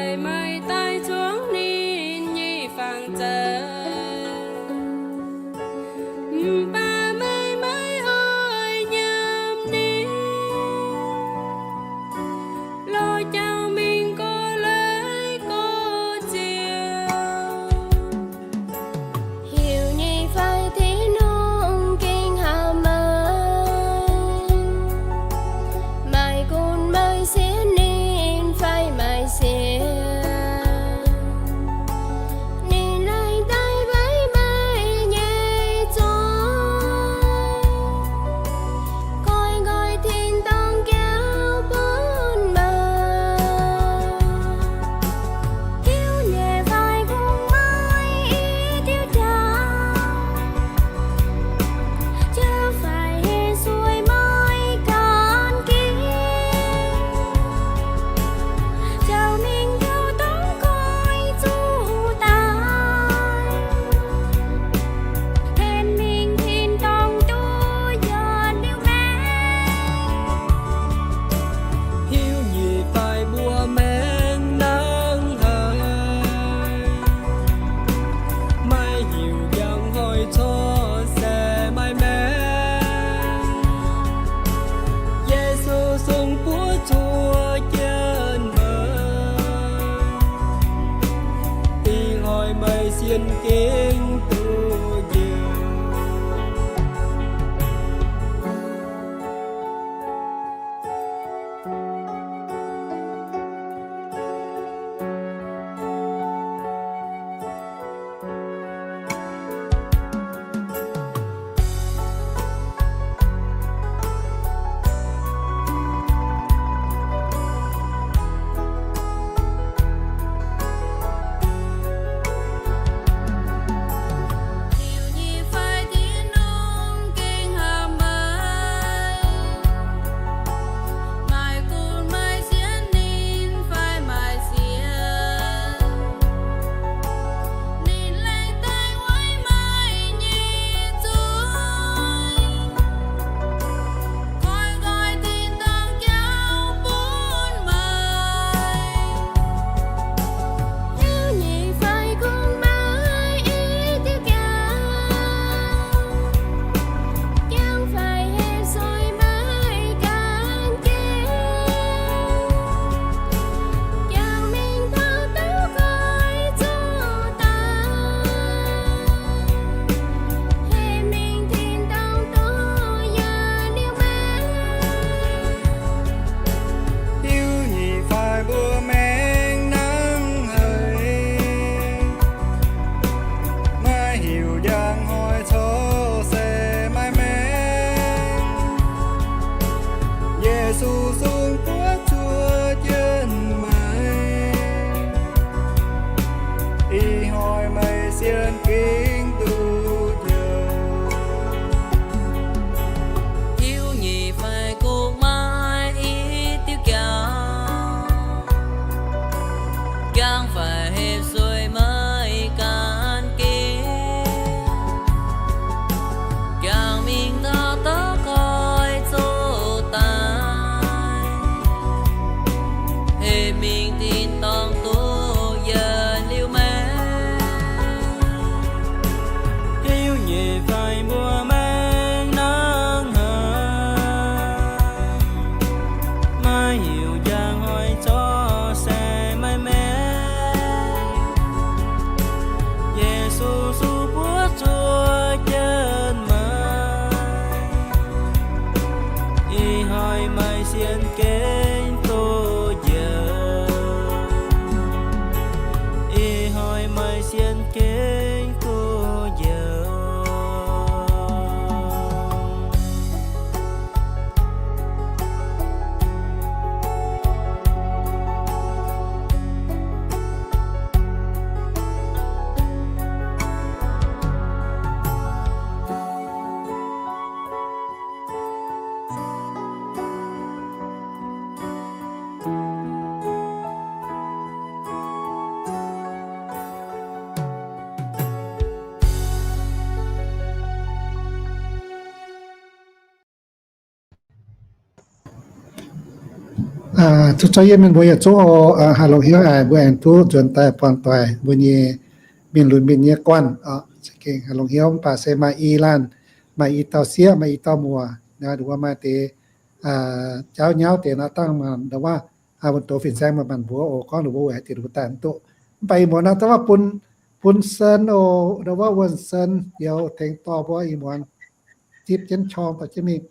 Meih daaih zuangx ninh nyei fangx zeiv, mv baac meih maiv oix nyiemc ninh, lorz jangx mingh gorx-leiz gorx-ziouc. Hiuv nyei fai Tin-Hungh gengh haih meih? Maaih gunv meih sienx ninh fai maiv sienx, ninh laengz daaih weic meih nyei zuangx, koi nqoi tin-dorngh jauv bun meih. Hiuv nyei fai kungx maaih i diuh jauv, jauv fai heh sueih maiv gaanv ginv, jauv mingh jauv dongh koi zuqc daaih, tengx mingh tin-dorngh duqv njuonx liuz maengc. Hiuv nyei fai mbuo maengc nangv haic, maiv hiuv njang hnoi corc se maiv maengc. Yesu sung buov zuoqv jienv meih, ih hnoi meih sienx gengh duqv njoux. Tov zorqv yietv mienh mbuo yietc zungv oc, haih longx hnyouv haic mbuo aengx duqv nzuonx daaih buangh doic mbuo nyei mienh lunx mienh nyei guanh oc. Za'gengh haih longx hnyouv, mv baac se maaih i laanh, maaih i dauh sieqv, maaih i dauh muoc, ndongc wuov maaih deix jauv nyauv deix nor dangh maanc ndongc wuov, wuonh doz fin-saeng maanc-maanc mbuox oc, gorngv ndongc wuov weic haaix diuc mbuo daaih mv duqv. Mv baac ih muonz naaiv dongh wuov bun, bun sen oc, ndongc wuov wuonh sen youz tengx dorh mbuo ih muonz zipv jienv qorng dorh jienv mingh,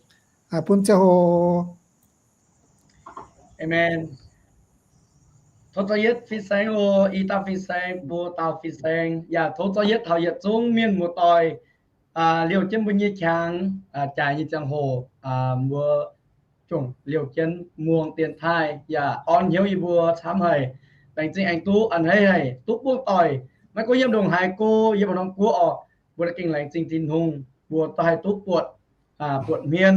bun ziangh hoc. Amen. Tov zorqv yietv fin-saeng oc, i dauh fin-saeng, mbuo dauh fin-saeng. Yaac tov zorqv yietv taux yietc zungv mienh muoz-doic liouh jienv mbuo nyei qangx, jaaix nyei ziangh hoc, mbuo juangc liouh jienv muangx dienx taaih yaac orn hnyouv yie mbuo camv haic. Laengz zingh aengx duqv a'hneiv haic, duqv buangh doic. Maiv gunv yiem ndongc haaix go, yiem haaix norm guoqv oc, mbuo gengh laengz zingh Tin-Hungh, mbuo dorh haih duqv buatc, buatc hmien,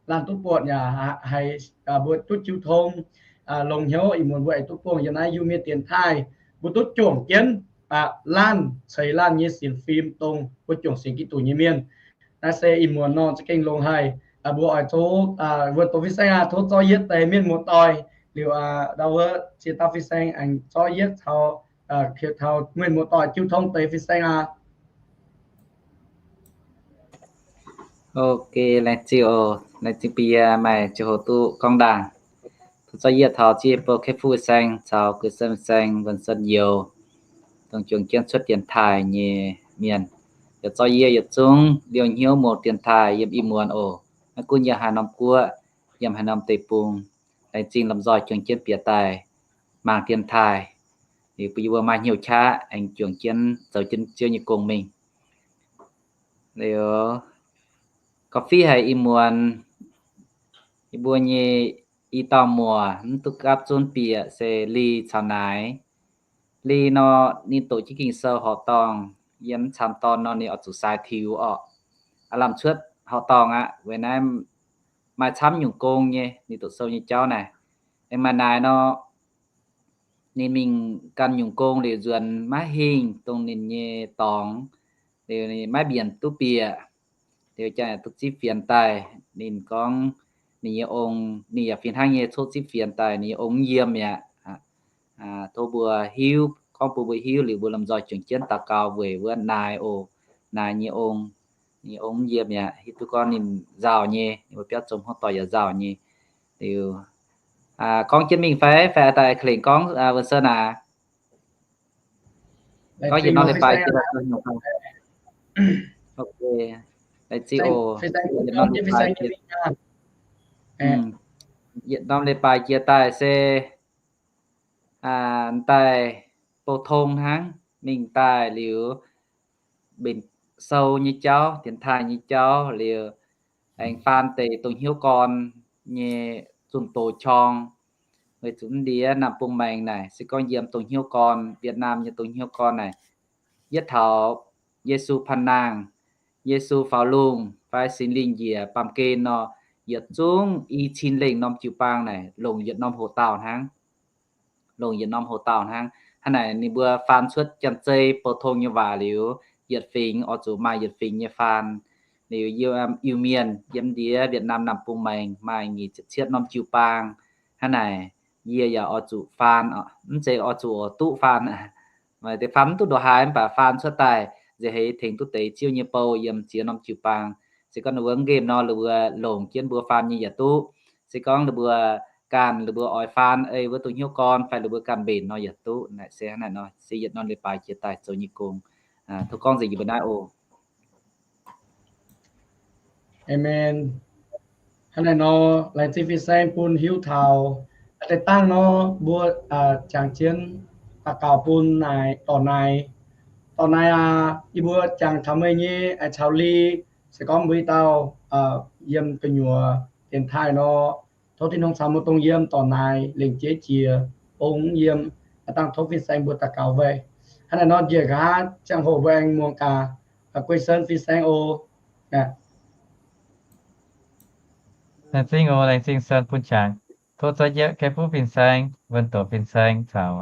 laanh duqv buatc yaac haiz mbuo duqv jiu tong, longx hnyouv ih muonz mbuo aengx duqv buangh yiem naaiv Iu-Mienh dienx taaih, mbuo duqv juangc jienv laanh ceix laanh nyei sienx fim dongh mbuo juangc sienx Giduc nyei mienh. Naaiv se ih muonz nor za'gengh longx haic. Mbuo oix tov wuonh doz fin-saeng aac, tov zorqv yietv deix mienh muoz-doic liuz, ndau wuov ziex dauh fin-saeng aengx zorqv yietv taux, taux mienh muoz-doic jiu tong deix fin-saeng aac. Ok, laengz zingh oc. Laengz zingh bun yie maaih ziangh hoc duqv gorngv ndaangc. Tov zorqv yietv taux ziex bou Kepv fin-saeng caux Gui Sen fin-saeng, Wuonh Sen Youz, dongh juangc jienv cuotv dienx taaih nyei mienh. Yaac zorqv yie yietc zungv liouh hnyouv muangx dienx taaih yiem ih muonz oc. Maiv gunv yiem haaix norm guoqv, yiem haaix norm deic-bung, laengz zingh lomh nzoih juangc jienv bieqc daaih mangc dienx taaih. Liuz bun yie mbuo maaih hnyouv qaqv aengx juangc jienv zoux jienv Ziouv nyei gong mingh. Liuz, gorngv fiuv haic ih muonz yie mbuo nyei i dauh muoc mv duqv gapv zunv bieqc se Li caux Naaic. Li nor, ninh doqc jienv Ging-Sou horqc dorngh, yiem camv dorn nor ninh oix zuqc sai tiux orqc. Aav lamh cuotv horqc dorngh aqv, weic naaiv maaih camv nyungc gong nyei, ninh doqc sou nyei jauv naaic. Aengx maaih Naaic nor, ninh mingh gan nyungc gong liuz nzuonx maiv hingh dongh ninh nyei dorngx, liuz ninh maiv mbienc duqv bieqc. Liuz jangx yaac duqv zipv fienx daaih. Ninh gorngv ninh nyei ong, ninh yaac fih hnangv nyei coqv zipv fienx daaih, ninh nyei ong mv yiem mi'aqv. Tov mbuo hiuv, gorngv bun mbuo hiuv liuz mbuo lomh nzoih juangc jienv daux gaux weic wuov Naaic oc. Naaic nyei ong, ninh nyei ong mv yiem mi'aqv. Hiuv duqv gorngv ninh nzauh nyei, ninh mbuo biauv zong hmuangv doic yaac nzauh nyei. Liuz gorngv jienv mingh fai, fai daaih ka'lengc gorngv, Wuonh Sen aac? Gorngv yietc norm leiz-baaix jiex daaih. Ok, laengz zingh oc. Yietc norm leiz-baaix jiex, yietc norm leiz-baaix jiex daaih se daaih bou tong hnangv, mingh daaih liuz mbenc sou nyei jauv, dienx taaih nyei jauv liuz, aengx faan deix dongh hnyouv gorn nyei zunh doz qorng. Weic zuqc ndiev Naamh Bung Maengx naaic se gorngv yiem dongh hnyouv gorn, Việt Nam nyei dongh hnyouv gorn naaic, yietv taux Yesu panh nangh, Yesu faaux lungh fai Singx Lingh njiec baamh gen nor, yietc zungv i cin lengh norm jiu-baang naaic longc yietc norm hoc dauh hnangv. Longc yietc norm hoc dauh hnangv. Hnangv naaic ninh mbuo faan cuotv janx-zei bou tong nyei waac liuz, yietc fingx oix zuqc maaih yietc fingx nyei faan. Liuz Iu-Mienh yiem ndiev Việt Nam Naamh Bung Maengx maaih nyic ziepc cietv norm jiu-baang. Hnangv naaic yie yaac oix zuqc faan, mv zeiz oix zuqc, oix duqv faan. Maaih deix faan mv duqv ndongc haaix, mv baac faan cuotv daaih nziex heix tengx duqv deix Ziouv nyei bou yiem ziex norm jiu-baang. Se gorngv ninh mbuo mv nqemh nor, ninh mbuo longc jienv mbuo faan nyei yaac duqv. Se gorngv ninh mbuo ganh ninh mbuo oix faan ei wuov dongh hnyouv gorn fai ninh mbuo ganh mbenc nor yaac duqv. Naaic se hnangv naaic nor, se yietc norm leiz-baaix jiex daaih zoux nyei gong. Tov gorngv nzengc yie mbuo naaiv oc. Amen. Hnangv naaic nor, laengz zingh fin-saeng bun hiuv taux deix dangh nor, mbuo jangx jienv daux gaux bun naaic, dorc naaic. Dorc naaic aac, yie mbuo jangx taux meih nyei caux Li, se gorngv mbuo i dauh yiem gu'nyuoz dienx taaih nor, tov Tin-Hungh caux mbuo dongh yiem dorc naaic lengc jeiv jiex, ong mv yiem, dangh tov fin-saeng mbuo daux gaux weic. Hnangv naaic nor njiec nqa'haav ziangh hoc mbuo aengx muangx gaax Guei Sen fin-saeng oc. Laengz zingh oc, laengz zingh Sen bun qangx. Tov zorqv yietv Kepv fin-saeng, Wuonh Doc fin-saeng caux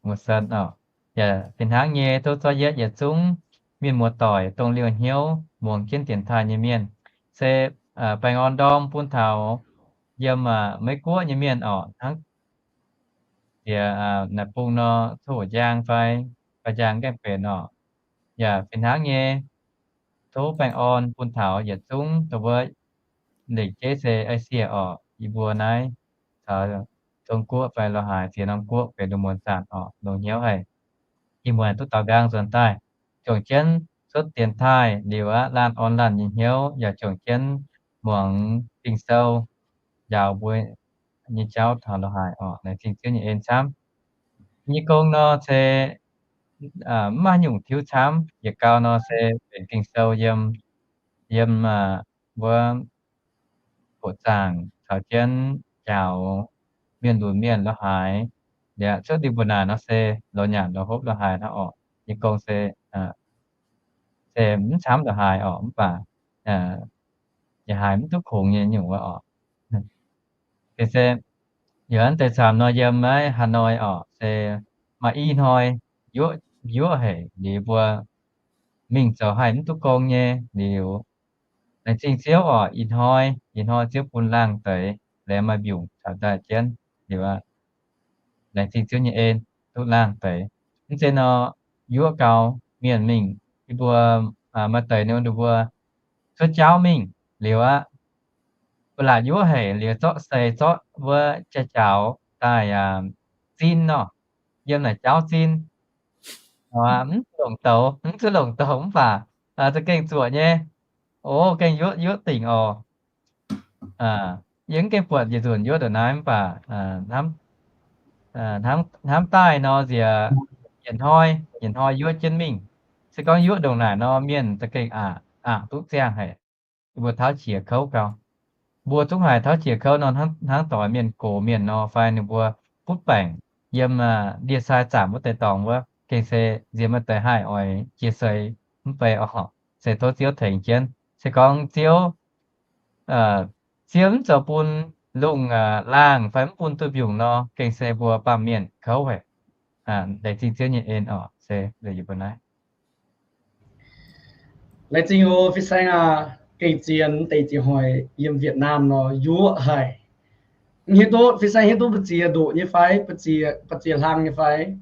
Muoz Sen oc. Yaac fih hnangv nyei, tov zorqv yietv yietc zungv mienh muoz-doic dongh liouh hnyouv muangx jienv dienx taaih nyei mienh. Se baengh orn ndorm bun taux yiem Meiv Guoqv nyei mienh oc, hnangv ziex naaic bung nor, coqv hoqc njang fai, fai njang gaengh benx orqc. Yaac fih hnangv nyei, tov baengh orn bun taux yietc zungv dongh wuov lengc jeiv se Asia orqc, yie mbuo naaiv caux Zong-Guoqv fai la'haaix ziex norm guoqv benx lungh muonz zanc orqc, longx hnyouv haic. Ih muonz duqv daaux nqaang nzuonx daaih, juangc jienv cuotv dienx taaih liuz aqv, laanh orn laanh nyei hnyouv, yaac juangc jienv muangx Ging-Sou, njaaux mbuo nyei jauv taux la'haaix orqc. Laengz zingh Ziouv nyei en camv. Nyei gong nor se mv maaih nyungc tiuv camv. Yietc gau nor se benx Ging-Sou yiem, yiem wuov buoqc zaangc caux jienv njaaux mienh lunx mienh la'haaix. Liuz cuotv ndie-mbuo naaic nor se lorz nyanc lorz hopv la'haaix hnangv orqc. Nyei gong se, se mv camv la'haaix orqc, mv baac yaac haiz mv duqv kungx nyei nyungc wuov orqc. Gengh se yaac deix camv nor yiem naaiv Hà Nội orqc, se maaih i hnoi yuoqv, yuoqv haic liuz mbuo mingh zoux haih mv duqv gong nyei liuz, laengz zingh Ziouv orqc, ih hnoi, ih hnoi Ziouv bun laangh deix, laengz maaih mbiungc caux daaih jienv liuz aqv. Laengz zingh Ziouv nyei en, duqv laangh deix. Mv zeiz nor, yuoqv gau mienh mingh, yie mbuo maaih deix ninh mbuo cuotv jauv mingh liuz aqv, ba'laqc yuoqv haic liuz zorqv sei zorqv wuov jai-jaaux daaih zin nor, yiem naaic jauv zin, mv zuqc longc douz, mv zuqc longc douz mv baac za'gengh zuoqc nyei. O, gengh yuoqv, yuoqv dingc oc. Yie mv gengh buatc yietc nzunc yuoqv ndongc naaiv mv baac hnamv daaih nor nziex yietc hnoi, yietc hnoi yuoqv jienv mingh. Se gorngv yuoqv ndongc naaic nor mienh za'gengh aqc, aqc duqv ziangh haic. Yie mbuo tauv qiex kouv gau. Mbuo zungv haiz tauv qiex kouv nor hnangv doix mienh gox mienh nor fai ninh mbuo butv baengc yiem ndie-sai zaamc wuov deix dorngx wuov, gengh se nziex maaih deix haih oix jiex seix mv bei orqc. Se tov Ziouv tengx jienv. Se gorngv Ziouv, Ziouv mv zoux bun lungh laangh fai mv bun duih mbiungc nor, gengh se mbuo baamh mienh kouv haic. Laengz zingh Ziouv nyei en orqc. Se yie mbuo naaiv. Laengz zingh oc fin-saeng aac. Gengh zien deix ziex hoic yiem Việt Nam nor yuoqv haic. Mv hiuv duqv fin-saeng hiuv duqv mbu'ziex ndoqc nyei fai, mbu'ziex, mbu'ziex hlang nyei fai.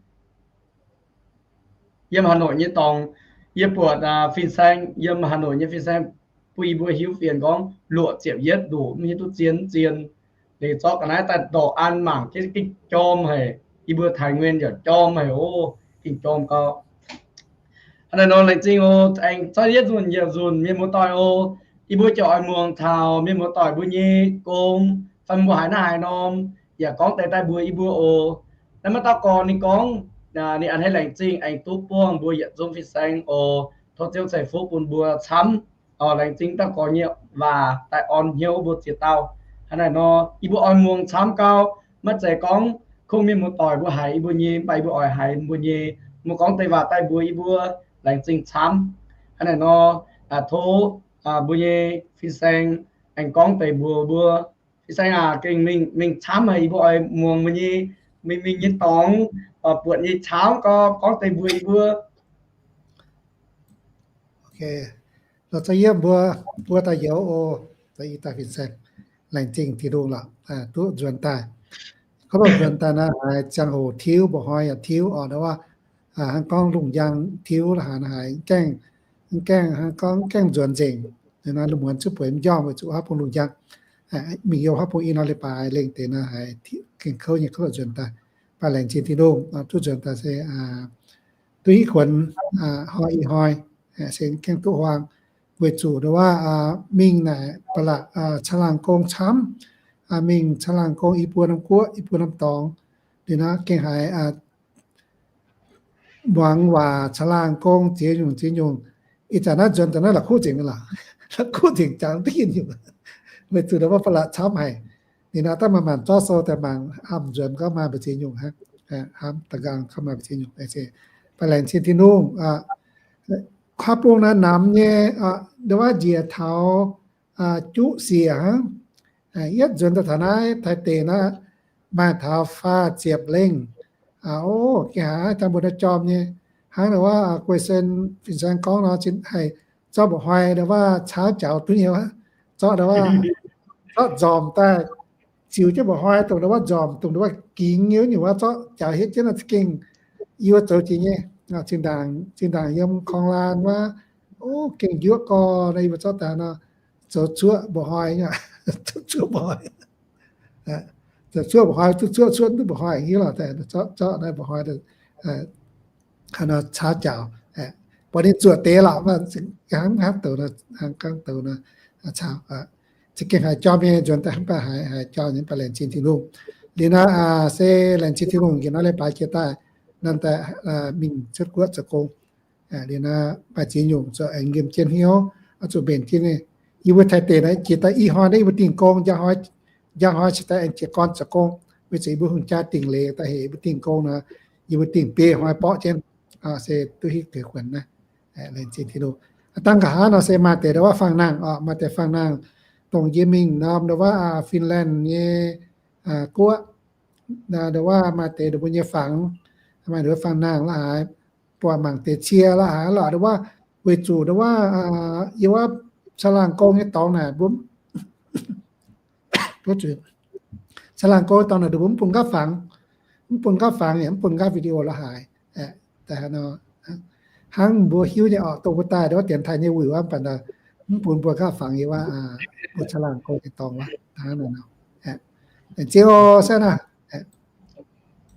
Yiem Hà Nội nyei dorngx, yie buatc fin-saeng yiem Hà Nội nyei fin-saeng bun yie mbuo hiuv fienx gorngv luoqc ziepc yietv ndoqc, mv hiuv duqv zien mv zien. Liuz zorqv ga'naaiv daaih dorh an mangc jienv gengh jorm haic. Yie mbuo Thái Nguyên yaac jorm haic oc, gengh jorm gau. Hnangv naaic nor laengz zingh oc, aengx zorqv yietv nzunc nyiec nzunc mienh muoz-doic oc. Yie mbuo ziouc oix muangx taux mienh muoz-doic mbuo nyei gong, fai mbuo haiz naaiv haaix norm, yaac gorngv deix daaih mbuox yie mbuo oc. Naaiv maaih dauh gorx ninh gorngv, ninh a'hneiv laengz zingh aengx duqv buangh mbuo yietc zungv fin-saeng oc. Tov Ziouv ceix fuqv bun mbuo camv. Oc, laengz zingh dauh gorx nyei waac daaih orn hnyouv mbuo ziex dauh. Hnangv naaic nor, yie mbuo oix muangx camv gau. Maiv zeiz gorngv kungx mienh muoz-doic mbuo haiz yie mbuo nyei, mv baac yie mbuo oix haiz mbuo nyei, mbuo gorngv deix waac daaih mbuox yie mbuo, laengz zingh camv. Hnangv naaic nor, tov mbuo nyei fin-saeng aengx gorngv deix mbuox mbuo. Fin-saeng aac, gengh mingh, mingh camv haic, yie mbuo oix muangx mbuo nyei, mingh, mingh nyei dorngx, buatc nyei camv gau, gorngv deix mbuox yie mbuo. Lorz za'yietv mbuo, mbuo daaih youz oc. Da'yietv daaih fin-saeng, laengz zingh Tin-Hungh lorqc, duqv nzuonx daaih. Gorngv nzuonx daaih naaiv haiz ziangh hoc tiuv, mba'hnoi yaac tiuv orqc, hnangv gorngv lungh njang tiuv la'haaix haic, mv gaengh, mv gaengh hnangv gorngv mv gaengh nzuonx nzengc. Naaiv lungh muonz zungv bueix mv njormh weic zuqc haav bung lungh njang. Mingh youh haav bung i nor leiz-baaix lengh deix naaiv haiz gengh kouv nyei, kouv lorqc nzuonx daaih. Mv baac laengz zingh Tin-Hungh duqv nzuonx daaih se duqv hitv kuonx hnoi i hnoi, se gaengh duqv huaang. Weic zuqc ndongc wuov mingh naaic ba'laqc caangh laangh gong camv, mingh caangh laangh gong i buo norm guoqv, i buo norm dorngx, liuz nor gengh haiz muangx waac caangh laangh gong ziex nyungc ziex nyungc. Ih zanc naaiv nzuonx daaih naaiv la'kuqv nzengc mi'aqv, la'kuqv nzengc jangx duqv yietc nyungc. Weic zuqc ndongc wuov ba'laqc camv haic. Ninh naaiv daaih maaih maanc zorqv sou daaih mangc, mv nzuonx gorngv maaih mbu'ziex nyungc hnangv, hnamv da'nqaang gorngv maaih mbu'ziex nyungc. Baac laengz zingh Tin-Hungh, haav bung naaiv namx nyei, ndongc wuov njiec taux juqv siec hnangv. Yietv nzuonx daaih taux naaiv Taiv deic naaiv, maaih taux faah ziepc lengh. O, gengh haiz jangx mbuo naaiv jorm nyei. Hnangv ndongc wuov Guei Sen fin-saeng gorngv nor, haih zorqv mba'hnoi ndongc wuov caauv jaux duqv nyei wuov, zorqv ndongc wuov, zorqv nzormc daaih ziux jienv mba'hnoi, dongh ndau wuov nzormc, dongh ndau wuov gingx nyei wuov nyungc wuov zorqv jaux hietv jienv naaiv za'gengh yie mbuo zoux jiex nyei. Zinh ndaangc, zinh ndaangc yiem korng laan wuov, o, gengh njuov gorx naaiv yie mbuo zorqv daaih nor, zoux zuoqv mba'hnoi, zuoqv mba'hnoi, zoux zuoqv mba'hnoi, zuoqv zuoqv zuoqv duqv mba'hnoi hiuv lorqc, zorqv naaiv mba'hnoi haaix nor caux jaux, buatc ninh zuoqc deix lorqc, hnangv hnangv douz nor, hnangv gangv douz nor, caux za'gengh haiz jorm nyei nzuonx daaih, mv baac haiz haiz jorm nyei, mv baac laengz zingh Tin-Hungh. Liuz nor se laengz zingh Tin-Hungh njiec nor leiz-baaix jiex daaih, nanv daaih mingh cuotv guoqv zoux gong. Liuz nor maaih ziex nyungc zoux aengx nqemh jienv hnyouv, oix zuqc mbenc jienv. Yie mbuo Taiv deic naaiv jiex daaih i hnoi naaiv yie mbuo dingh gong, njang hnoi, njang hnoi cingx daaih aengx jiex gorn zoux gong. Weic zuqc yie mbuo hungh jaa dingh leiz daaih heuc yie mbuo dingh gong nor, yie mbuo dingh biei hnoi borqv jienv, se duqv hitv geix huonx naaiv. Laengz zingh Tin-Hungh. Dangh nqa'haav nor se maaih deix ndau wuov faang-nangh oc, maaih deix faang-nangh dongh yie mingh norm ndau wuov Finland nyei guoqv, ndau wuov maaih deix ninh mbuo nyei fangx, maaih ndau wuov faang-nangh la'haaix, buatc mangc deix cie la'haaix lorqc ndau wuov, weic zuqc ndau wuov yie wuov caangh laangh gong nyei dorngx naaic mbuo, caangh laangh gong nyei dorngx naaic ninh mbuo mv bun nqaapv fangx, mv bun nqaapv fangx yaac mv bun nqaapv video la'haaix. Hnangv mbuo hiuv nyei oc, dongh mbuo daaih ndau wuov dienx taaih nyei wuic wuov, mv baac mv bun mbuo nqaapv fangx yie wuov, mbuo caangh laangh gong nyei dorngx wuov. Laengz zingh oc, saeng naaic.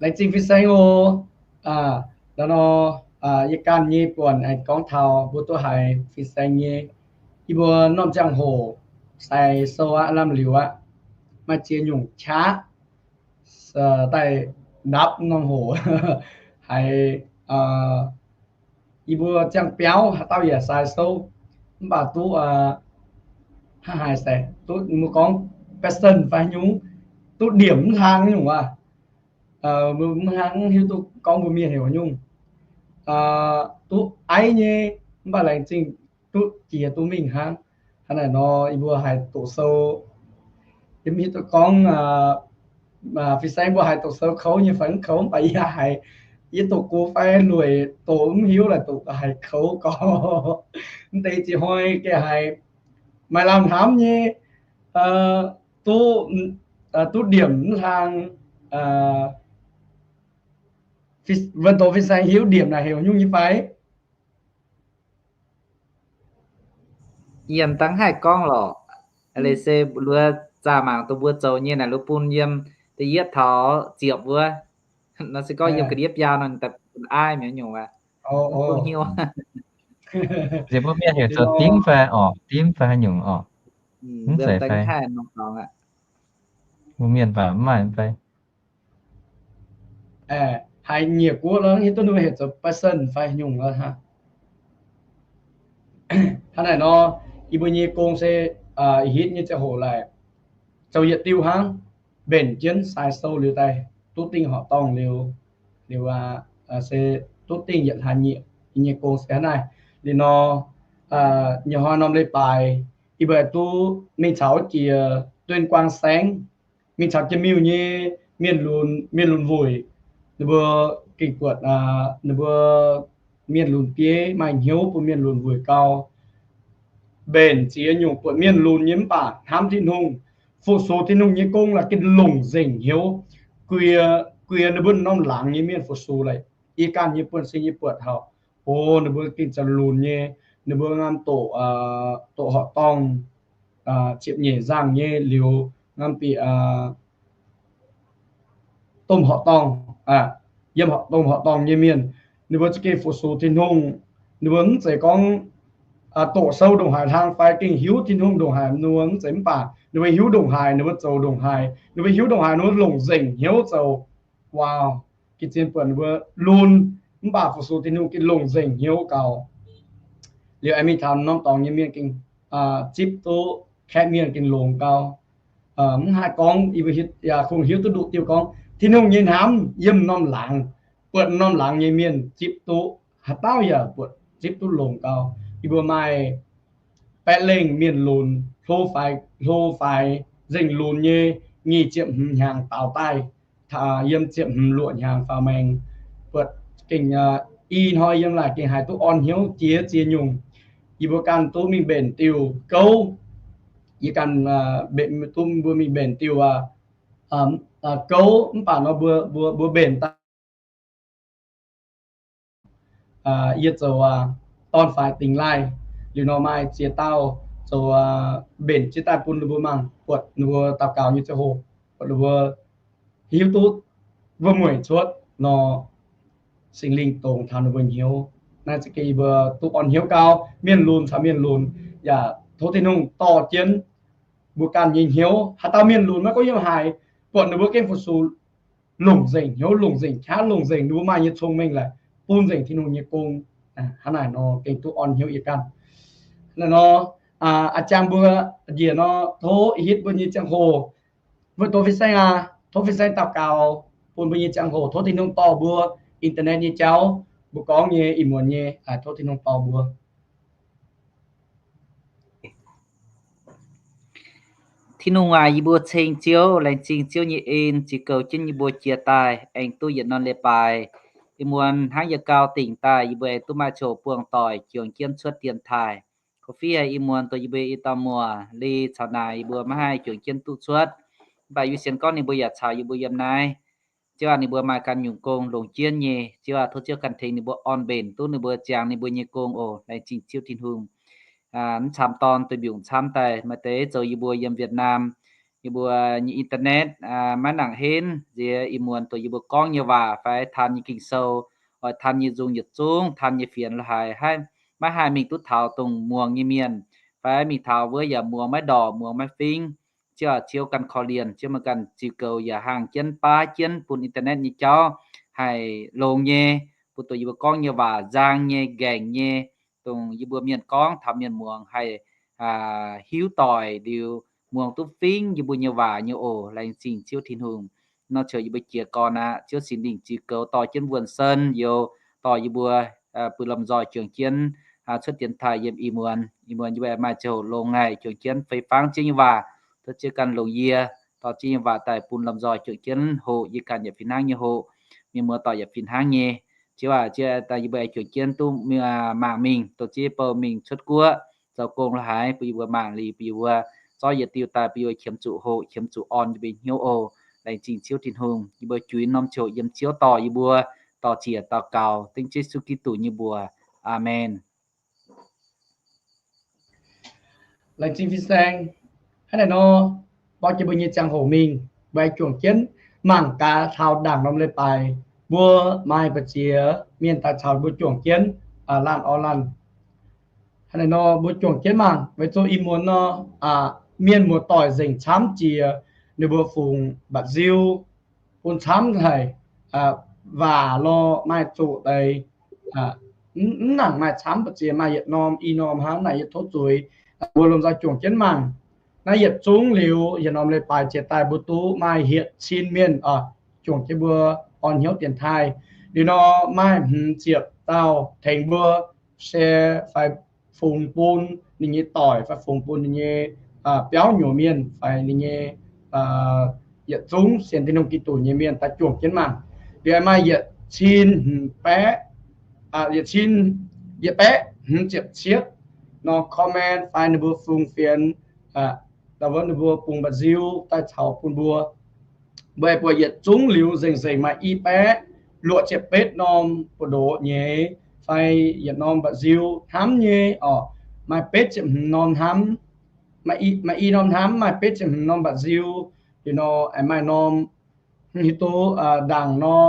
Laengz zingh fin-saeng oc. Nor, yie ganh nyei buonc aengx gorngv taux mbuo duqv haiz fin-saeng nyei, yie mbuo norm ziangh hoc sai sou aqv, lamh liuz aqv, maaih ziex nyungc qaqv daaih ndapv norm hoc haiz yie mbuo ziangh biauv haaix dauh yaac sai sou, mv baac duqv hnangv haaix se duqv mbuo gorngv passion fai nyungc, duqv ndiemc mv hlang nyungc aqv. Mbuo mv hnangv hiuv duqv gorngv mbuo mienh heuc nyungc duqv aiv nyei, mv baac laengz zingh duqv jiex duqv mingh hnangv. Hnangv naaic nor yie mbuo haiz doqc sou, yie mv hiuv duqv gorngv fin-saeng mbuo haiz doqc sou kouv nyei fai mv kouv, mv baac yie haiz, yie doqc gux fai lueic doqc mv hiuv laaix doqc haiz kouv gorx. Mv deix ziex hnoi gengh haiz maaih lamh hnamv nyei, duqv, duqv ndiemc mv hlang. Wuonh doqc fin-saeng hiuv ndiemc naaic heuc nyungc nyei fai? Yiem dangh haih gorngv lorqc. Leiz se luoz zaah mangc dongh mbuo zoux nyei naaic, luoz bun yiem da'yietv taux ziepc wuov. Nor se gorngv yiem ga'ndiev biaa nor, ninh daaih bun aiv mi'aqv nyungc aqv. Bun hnyouv. Nziex mbuo mienh heuc zoux dimv fai orqc, dimv fai haaix nyungc orqc? Mv zeiz fai? Mbuo mienh baac mv maaih fai? Haiz nyiec guoqv lo hiuv duqv ninh heuc zoux passion fai nyungc lo hnangv. Hnangv naaic nor, yie mbuo nyei gong se ih hitv nyei ziangh hoc laaix zoux yietc diuh hnangv, mbenc jienv sai sou liuz daaih duqv dingh horqc dorngh liuz, liuz se duqv dingh yietc hlaax nyieqc. Yie nyei gong se hnangv naaiv. Liuz nor, nyei hnoi norm leiz-baaix yie mbuo duqv mingh caux jiex Tuyên Quang Saengv, mingh caux jiex miuh nyei mienh lunx, mienh lunx wuic. Ninh mbuo gengh buatc ninh mbuo mienh lunx bieiv maaih hnyouv bun mienh lunx wuic gau, mbenc ziex nyungc buatc mienh lunx nyei mv baac hnamv Tin-Hungh, fu-sux Tin-Hungh nyei gong laaix gengh longc nzengc hnyouv. Guie, guie ninh mbuo norm laangz nyei mienh fu-sux laaix, yie ganh nyei buonv-sin yie buatc taux, o, ninh mbuo gengh zoux lunx nyei, ninh mbuo ngamv doqc, doqc horqc dorngh, ziepc nyeic nzangh nyei liuz ngamv bieqc domh horqc dorngh, yiem domh horqc dorngh nyei mienh, ninh mbuo za'gengh fu-sux Tin-Hungh. Ninh mbuo mv zeiz gorngv doqc sou ndongc haaix hlang fai gengh hiuv Tin-Hungh ndongc haaix, ninh mbuo mv zeiz, mv baac ninh mbuo hiuv ndongc haaix ninh mbuo zoux ndongc haaix, ninh mbuo hiuv ndongc haaix ninh mbuo longc nzengc hnyouv zoux. Wow, gengh zien buatc ninh mbuo lunx mv baac fu-sux Tin-Hungh gengh longc nzengc hnyouv gau. Liuz aengx mingh taux norm dorngx nyei mienh gengh zipv duqv kaeqv mienh gengh longx gau. Mv haih gorngv, yie mbuo yaac kungx hiuv duqv nduqc diuh gorngv Tin-Hungh nyei hnamv yiem norm laangz, buatc norm laangz nyei mienh zipv duqv, haaix dauh yaac buatc zipv duqv longx gau. Yie mbuo maaih baeqv lengh mienh lunx, hlo faix, hlo faix nzengc lunx nyei, nyic ziepc hmz hnyangx daaux daaih, yiem ziepc hmz luoqc hnyangx faaux maengx. Buatc gengh i hnoi yiem naaic gengh haiz duqv orn hnyouv jiex ziex nyungc. Yie mbuo ganh duqv mingh mbenc diuh gouv. Yie ganh duqv mbuo mingh mbenc diuh aqv. gouv mv baac nor mbuo, mbuo, mbuo mbenc daaih yie zoux dorn-faix dingx laih. Liuz nor maaih ziex dauh zoux mbenc jienv daaih bun ninh mbuo mangc, buatc ninh mbuo daux gaux nyei ziangh hoc, buatc ninh mbuo hiuv duqv wuov mueic cuotv nor, Singx Lingh dongz taux ninh mbuo hnyouv. Naaiv za'gengh yie mbuo duqv orn hnyouv gau, mienh lunx caux mienh lunx yaac tov Tin-Hungh dorh jienv mbuo ganh nyei hnyouv. Haaix dauh mienh lunx maiv gorngv yiem haaix, buatc ninh mbuo gengh fu-sux longc nzengc hnyouv, longc nzengc qaqv, longc nzengc ninh mbuo maaih nyei cong-mengh laaix bun nzengc Tin-Hungh nyei gong. Hnangv naaic nor gengh duqv orn hnyouv yie ganh. Naaiv nor, a'jang mbuo njiec nor, tov ih hitv mbuo nyei ziangh hoc, mbuo tov fin-saeng aac, tov fin-saeng daux gaux bun mbuo nyei ziangh hoc, tov Tin-Hungh dorh mbuo internet nyei jauv, mbuo gorngv nyei ih muonz nyei, tov Tin-Hungh dorh mbuo. Tin-Hungh aac, yie mbuo ceng Ziouv, laengz zingh Ziouv nyei en ziux goux jienv yie mbuo jiex daaih aengx duqv yietc norm leiz-baaix. Ih muonz hnangv yie gau dingc daaih, yie mbuo aengx duqv maaih ziangh hoc buangh doic juangc jienv cuotv dienx taaih. Korv-fiqv haic ih muonz dongh yie mbuo i dauh muoc Li caux naaic yie mbuo maiv haih juangc jienv duqv cuotv. Mv baac yie sienx gorngv ninh mbuo yaac caux yie mbuo yiem naaiv. Ziouv aac, ninh mbuo maaih ganh nyungc gong longx jienv nyei. Ziouv aac, tov Ziouv ganh tengx ninh mbuo orn mbenc duqv ninh mbuo ziangx ninh mbuo nyei gong oc. Laengz zingh Ziouv Tin-Hungh. Mv camv dorn duih mbiungc camv daaih maaih deix zoux yie mbuo yiem Việt Nam, yie mbuo nyei internet maiv nangc henv nziex ih muonz dongh yie mbuo gorngv nyei waac fai taan nyei Ging-Sou, oix taan nyei nzung yietc zungv taan nyei fienx la'haiz maiv haih mingh duqv taux dongh muangx nyei mienh, fai mingh taux wuov yaac muangx maiv ndorpc, muangx maiv fingv. Ziouv aac, Ziouv ganh korv-lienh, Ziouv meih ganh ziux goux yaac hangh jienv baav jienv bun internet nyei jauv haih longx nyei, bun dongh yie mbuo gorngv nyei waac nzang nyei, nqaengc nyei, dongh yie mbuo mienh gorngv taux mienh muangx haih hiuv doic liuz muangx duqv fingv yie mbuo nyei waac nyei oc. Laengz zingh Ziouv Tin-Hungh. Nor ziouc yie mbuo jiez gorn aqv. Ziouv Singx Lingh ziux goux dorh jienv wuonh sen youz dorh yie mbuo bun lomh nzoih juangc jienv cuotv dienx taaih yiem ih muonz. Ih muonz yie mbuo maaih ziangh hoc longx haic juangc jienv fei fangv Ziouv nyei waac. Tov Ziouv ganh longc yie dorh Ziouv nyei waac daaih bun lomh nzoih juangc jienv hoqc yie ganh yaac fih hnangv nyei hoqc, mienh muoz-doic yaac fih hnangv nyei. Ziouv aac, Ziouv daaih yie mbuo juangc jienv duqv mangc mingh, dorh Ziouv bou mingh cuotv guoqv zoux gong la'haiz bun yie mbuo mangc liuz bun yie mbuo zorqv yietc diuh daaih bun yie mbuo qiemx zuqc hoqc, qiemx zuqc orn yie mbuo hnyouv oc. Laengz zingh Ziouv Tin-Hungh. Yie mbuo juix norm ziouc yiem Ziouv dorh yie mbuo dorh ziec daux gaux dengv Yesu Giduc nyei mbuox. Aamen. Laengz zingh fin-saeng. Hnangv naaiv nor, mborqv jiex mbuo nyei ziangh hoc mingh, mbuo aengx juangc jienv mangc gaax taux ndaangc norm leiz-baaix mbuo maaih mbu'ziex mienh daaih caux mbuo juangc jienv laanh orn laanh. Hnangv naaiv nor mbuo juangc jienv mangc, weic zuqc ih muonz nor, mienh muoz-doic nzengc camv jiex, ninh mbuo fungx mba'nziu bun camv haic, waac lorh maaih zuqc deix, mv nangc maaih camv mbu'ziex, maaih yietc norm i norm hnangv naaic. Yie tov zuiz mbuo lomh nzoih juangc jienv mangc. Naaiv yietc zungv liuz, yietc norm leiz-baaix jiex daaih mbuo duqv maaih hietc cin mienh juangc jienv mbuo orn hnyouv dienx taaih. Liuz nor maaih hmz ziepc dauh tengx mbuo share fai fungx bun ninh nyei doic fai fungx bun ninh nyei biauv nyuoz mienh fai ninh nyei yietc zungv sienx Tin-Hungh Giduc nyei mienh daaih juangc jienv mangc. Liuz maaih yietc cin hmz baeqv, yietc cin, yietc baeqv hmz ziepc cietv nor comment fai ninh mbuo fungx fienx, da'wuov ninh mbuo bungx mba'nziu daaih caux bun mbuo. Mbuo buatc yietc zungv liuz nzengc nzengc maaih i baeqv luoqc ziepc betv norm buoz-ndoqv nyei fai yietc norm mba'nziu hnamv nyei orqc. Maaih betv ziepc hmz norm hnamv, maaih i norm hnamv, maaih betv ziepc hmz norm mba'nziu. Liuz nor aengx maaih norm hiuv duqv ndaangc nor,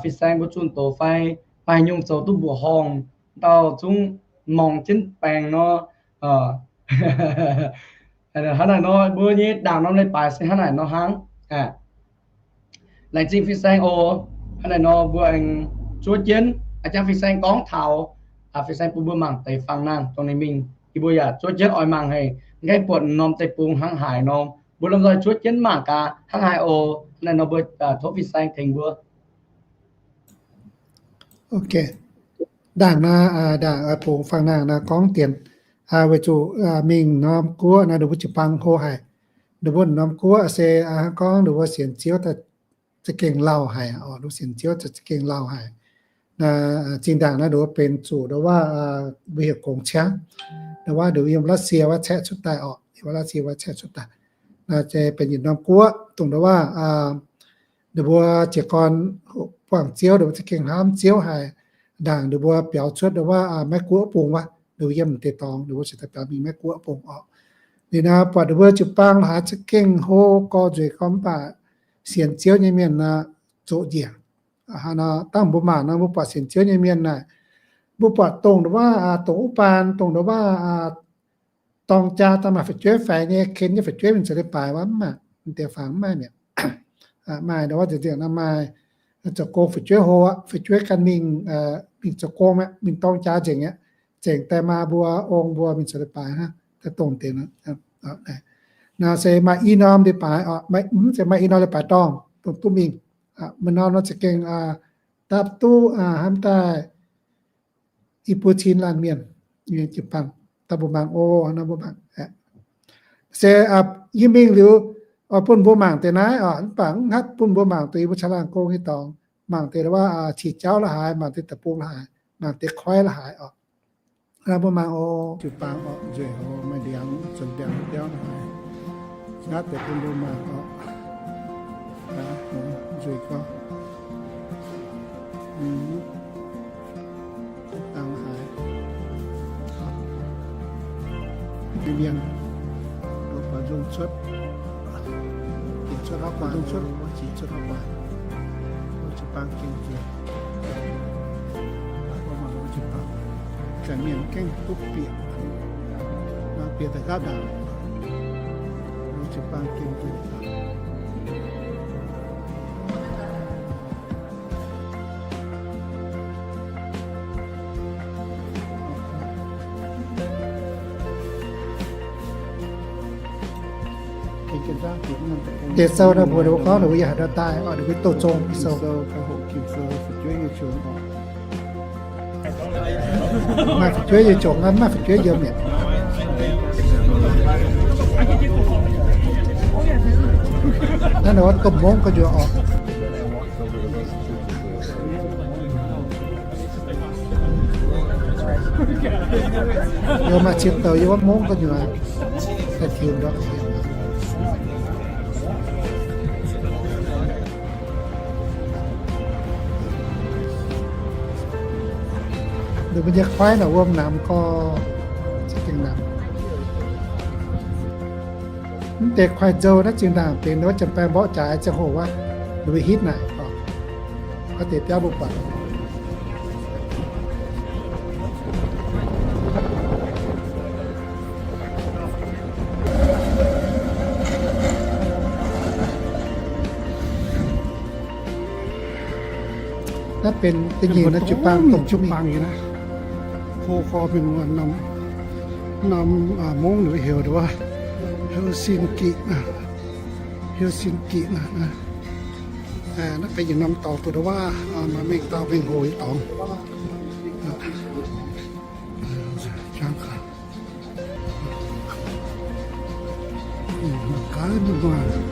fin-saeng mbuo zunh doz fai maaih nyungc zoux duqv mbuoqc horngh, dauh zungv morngx jienv baengc nor. Hnangv naaic nor mbuo nyei ndaangc norm leiz-baaix se hnangv naaic nor hnangv. Laengz zingh fin-saeng oc. Hnangv naaic nor mbuo aengx zuov jienv a'jang fin-saeng gorngv taux, fin-saeng bun mbuo mangc deix fangx nangh dongh ninh mingh, yie mbuo yaac zuov jienv oix mangc haic, ngaeqv buatc norm deic-bung hnangv haaix nor. Mbuo lomh nzoih zuov jienv mangc gaax hnangv haaix oc. Hnangv naaic nor mbuo tov fin-saeng tengx mbuo. Ok. Ndaangc naaiv, ndaangc bungx fangx nangh naaiv gorngv dienx, weic zuqc mingh norm guoqv naaiv ninh mbuo jiu-baang hlo haic. Ninh mbuo norm guoqv se gorngv ninh mbuo sienx Ziouv za'gengh lauh haic oc, ninh mbuo sienx Ziouv za'gengh lauh haic. Zinh ndaangc naaiv ninh mbuo benx zuqc ndau wuov mbuo heuc gongx ciangv, ndau wuov ninh mbuo yiem Russia wuov caeqv cuotv daaih oc, yiem Russia wuov caeqv cuotv daaih. Naaiv se benx yietc norm guoqv, dongh ndau waav ninh mbuo jiez gorn buangh Ziouv, ninh mbuo za'gengh hnamv Ziouv haic. Ndaangc ninh mbuo biaux cuotv ndau waav Meiv Guoqv bung wuov, ninh mbuo yiem deix dorngx, ninh mbuo cingx daaih biaux mingh Meiv Guoqv bung oc. Liuz naaiv buatc ninh mbuo jiu-baang la'haaix za'gengh hlo gorx nzueic gorx, mv baac sienx Ziouv nyei mienh naaic zoqc njiec. Hnangv nor dangh mbuo mangc nor, mbuo buatc sienx Ziouv nyei mienh naaic, mbuo buatc dongh ndau waav, dongh wuov baan, dongh ndau waav dorng jaa daaih maaih fu'jueiv faix nyei, ken nyei fu'jueiv mingh zoux leiz-baaix wuov, mv maaih, mv deix fangx mv maaih mi'aqv. Maaih ndau waav nzengc nzengc nor maaih zoux gong fu'jueiv hlo aqv, fu'jueiv ganh mingh, mingh zoux gong mi'aqv, mingh dorng jaa nzengc aqv, zengc daaih maa mbuo ong mbuo mingh zoux leiz-baaix hnangv, daaih dongh deix nor. Naaiv se maaih i norm leiz-baaix oc, mv zeiz maaih i norm leiz-baaix dorngh, dongh duqv mingh. Maaih norm nor za'gengh dapv duqv hnamv daaih i buo cin laanh mienh nyei jiu-baang. Daaih mbuo mangc oc, nor mbuo mangc. Se yie mingh liuz, bun mbuo mangc deix naaiv oc, mv baac mv hatv bun mbuo mangc deix yie mbuo caangh laangh gong nyei dorngx. Mangc deix ndau waav qiex jauv la'haaix, mangc deix deic-bung la'haaix, mangc deix koiv la'haaix oc. Naaiv mbuo mangc oc, jiu-baang oc, nzueic oc, maaih ndiangx, zoux ndiangx biauv la'haaix. Nqaatv deix bun mbuo mangc oc. Nzueic gorx. Dangh la'haaix. Mienh, mienh, mbuo buatc nzung cuotv, jiex cuotv hauv guaax, nzung cuotv, jiex cuotv hauv guaax, mbuo jiu-baang gengh jiex. Mbuo mangc mbuo jiu-baang, janx mienh gengh duqv bieqc, mangc bieqc daaih nqaatv ndaangc, mbuo jiu-baang gengh jiex. Deix sou naaiv mbuo, ninh mbuo gorngv ninh mbuo yiem haaix nor daaih, ninh mbuo douh zong sou. Maaih fu'jueiv nyei jomc, maiv maaih fu'jueiv yiem mi'aqv. Naaiv ninh mbuo domh mungv gu'nyuoz oc. Yiem maaih cien douz yiem wuov mungv gu'nyuoz daaih tiux ndortv. Ninh mbuo nyei koiv naaic wuom namx gorx, za'gengh namx. Mv deix koiv-nzou naaiv zinh ndaangc benx wuov janx-baeng mborqv jaaix ziangh hoc wuov, ninh mbuo hitv naaic oc. Wuov deix biauv mbuo buatc. Naaiv benx da'nyeic norm jiu-baang, dongh jiu-baang nyei naaiv. Hlo gorx mingh wuov norm, norm mungv ninh heuc wuov Helsinki naaiv, Helsinki naaiv. Naaiv benx yietc norm dorngx, dongh wuov maaih mengh dauh mengh hoc nyei dorngx. Mangc gaax,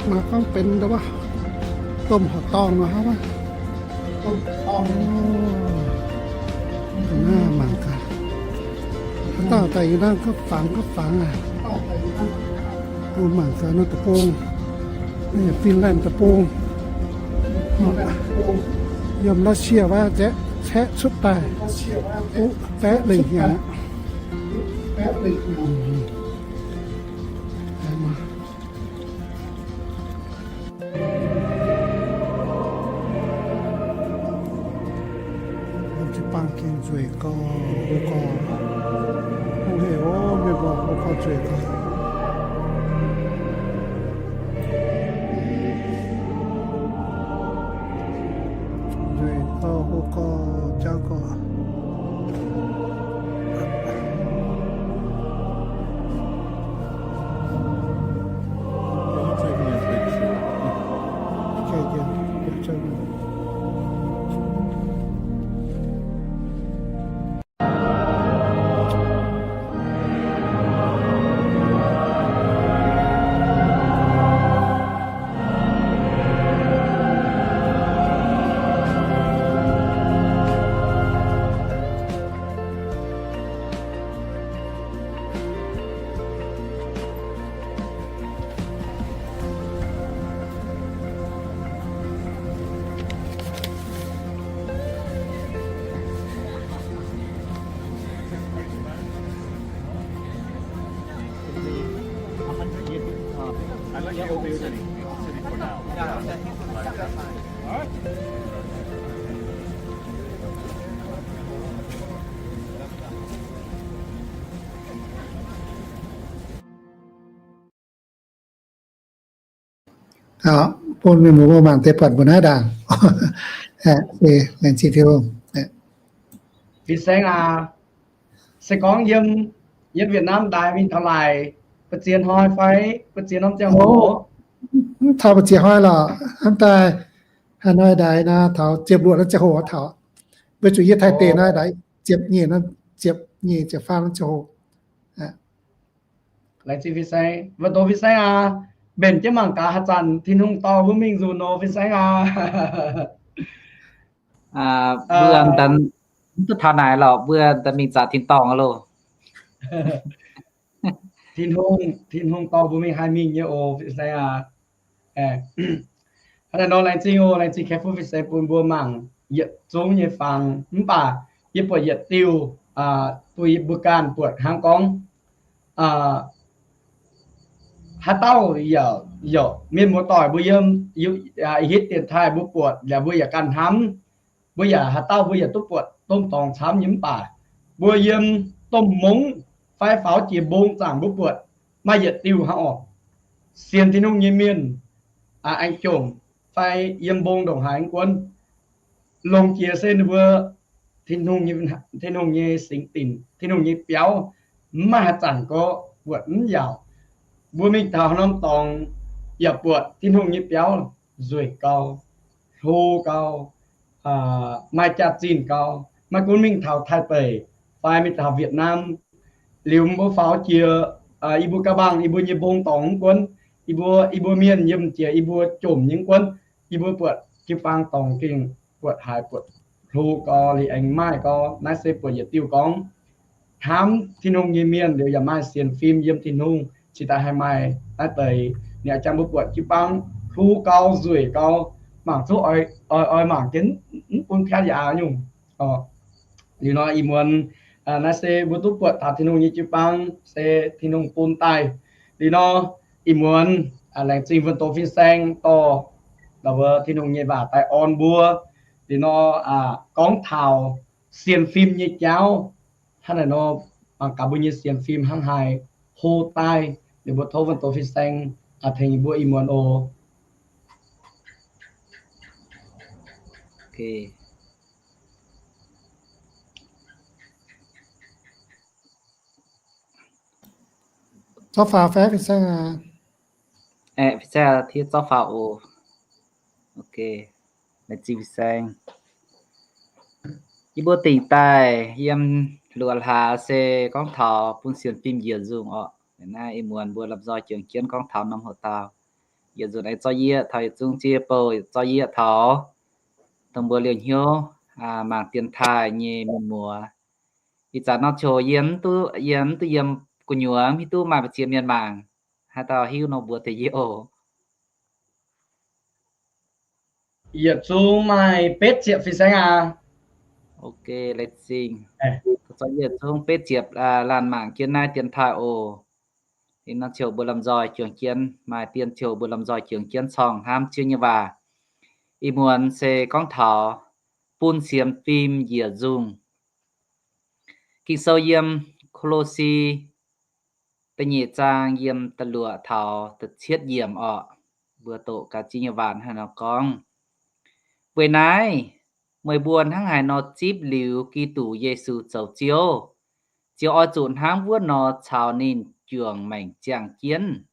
maaih gorngv benx wuov domh horqc dorngh nor hnangv wuov. Naaiv mangc gaax, haaix dauh daaih yie naaiv gapv fangx gapv fangx aqv. Mbuo mangc gaax naaiv deic-bung, Finland deic-bung, yiem Russia wuov nzaeqv caeqv cuotv daaih, uv baeqv lengh hnyangx. Jiu-baang gengh nzueic gorx, hlo gorx. Hungh hec oc, mienh mbuo, hlo gorx nzueic gorx. Nzueic gorx, hlo gorx, jauv gorx. Bun mienh muoz mbuo mangc deix buatc mbuo naaiv ndaangc. Laengz zingh Tin-Hungh. Fin-saeng aac, se gorngv yiem, yiem Việt Nam daaih mingh taux laaix, ba'ziex hnoi fai ba'ziex norm ziangh hoc? Mv taux ba'ziex hnoi lorqc, hnamv daaih Hà Nội daaih naaiv taux ziepc luoqc norm ziangh hoc taux. Weic zuqc yie Taiv deic naaiv daaih ziepc nyeic, ziepc nyeic ziepc faam norm ziangh hoc. Laengz zingh fin-saeng, mbuo doqc fin-saeng aac, mbenc jienv mangc gaax haaix zanc Tin-Hungh dorh mbuo mingh nzunc nor fin-saeng aac. Mbuo mv duqv taux naaic lorqc, mbuo daaih mingh zaqc tin-dorngh loh. Tin-Hungh, Tin-Hungh dorh mbuo mingh haih mingh nyei oc fin-saeng aac. Hnangv naaiv nor laengz zingh oc, laengz zingh Kei-Fuqv fin-saeng bun mbuo mangc yietc zungv nyei fangx. Mv baac yie buatc yietc diuh, duih mbuo ganh buatc hnangv gorngv, haaix dauh yaac, yaac mienh muoz-doic mbuo yiem, hitv dienx taaih mbuo buatc yaac mbuo yaac ganh hnamv. Mbuo yaac haaix dauh mbuo yaac duqv buatc domh dorngx camv nyei mv baac mbuo yiem domh mungv fai faaux jiex mbong zaangc mbuo buatc maaih yietc diuh hnangv oc. Sienx Tin-Hungh nyei mienh, aengx jomc fai yiem mbong ndongc haaix guonv, longc jiex se ninh mbuo Tin-Hungh nyei singx dinc, Tin-Hungh nyei biauv, mv maaih haaix zanc gorqv buatc mv yaauc. Mbuo mingh taux haaix norm dorngx yaac buatc Tin-Hungh nyei biauv nzueic gau, hlo gau, maaih jaax-zinh gau. Maiv gunv mingh taux Taiv deic fai mingh taux Việt Nam, liuz mbuo faaux jiex yie mbuo ga'mbang, yie mbuo nyei mbong dorngx mv guonv, yie mbuo, yie mbuo mienh yiem jiex yie mbuo jomc nyei mv guonv, yie mbuo buatc jiu-baang dorngx gengh buatc haiz buatc hlo gau, liuz aengx maaih gau. Naaiv se buatc yietc diuh gorngv hnamv Tin-Hungh nyei mienh liuz yaac maaih sienx fim yiem Tin-Hungh cingx daaih haih maaih naaiv deix. Ninh jangx mbuo buatc jiu-baang hlo gau, nzueic gau, mangc zuqc oix, oix mangc jienv mv bun piatv yaac nyungc. Liuz nor ih muonz naaiv se mbuo duqv buatc taux Tin-Hungh nyei jiu-baang se Tin-Hungh bun daaih. Liuz nor ih muonz laengz zingh Wuonh Doz Fin-Saeng dorh mbuo Tin-Hungh nyei waac daaih orn mbuo. Liuz nor gorngv taux sienx fim nyei jauv hnangv naaiv nor, mangc gaax mbuo nyei sienx fim hnangv haaix hlo daaih. Liuz mbuo tov Wuonh Doz Fin-Saeng tengx mbuo ih muonz oc. Zorqv faaux fai fin-saeng aac? Aeqv, fin-saeng tiev zorqv faaux oc. Ok, laengz zingh fin-saeng. Yie mbuo dingc daaih yiem luoqc hlaax se gorngv taux bun sienx fim njiec nzungh orqc. Naaiv ih muonz mbuo lomh nzoih juangc jienv gorngv taux norm hoc dauh. Yietc nzunc aengx zorqv yieqv taux yietc zungv zieqv bouh, zorqv yieqv taux dongh mbuo liouh hnyouv mangc dienx taaih nyei mienh muoz. Ih zanc nor ziouc yie mv duqv, yie mv duqv yiem gu'nyuoz, mv hiuv duqv maaih mbu'ziex mienh mangc. Haaix dauh hiuv nor mbuox deix yie oc. Yietc zungv maaih betv ziepc fin-saeng aac. Ok, laengz zingh. Zorqv yietc zungv betv ziepc laanh mangc jienv naaiv dienx taaih oc. Ih nor ziouc mbuo lomh nzoih juangc jienv, maaih dien ziouc mbuo lomh nzoih juangc jienv corngh hnamv Ziouv nyei waac. Ih muonz se gorngv taux bun sienx fim njiec nzungh. Ging-Sou yiem Ko^lo^si da'nyeic zaang yiem da'luoqc taux da'cietv yiemc orqc. Mbuo doqc gaax Ziouv nyei waac hnangv nor gorngv, weic naaiv meih mbuo hnangv haaix nor zipv liuz Giduc Yesu zoux Ziouv, ziouc oix zuqc hnangv wuov nor caux ninh juangc maengc ziangh jienv.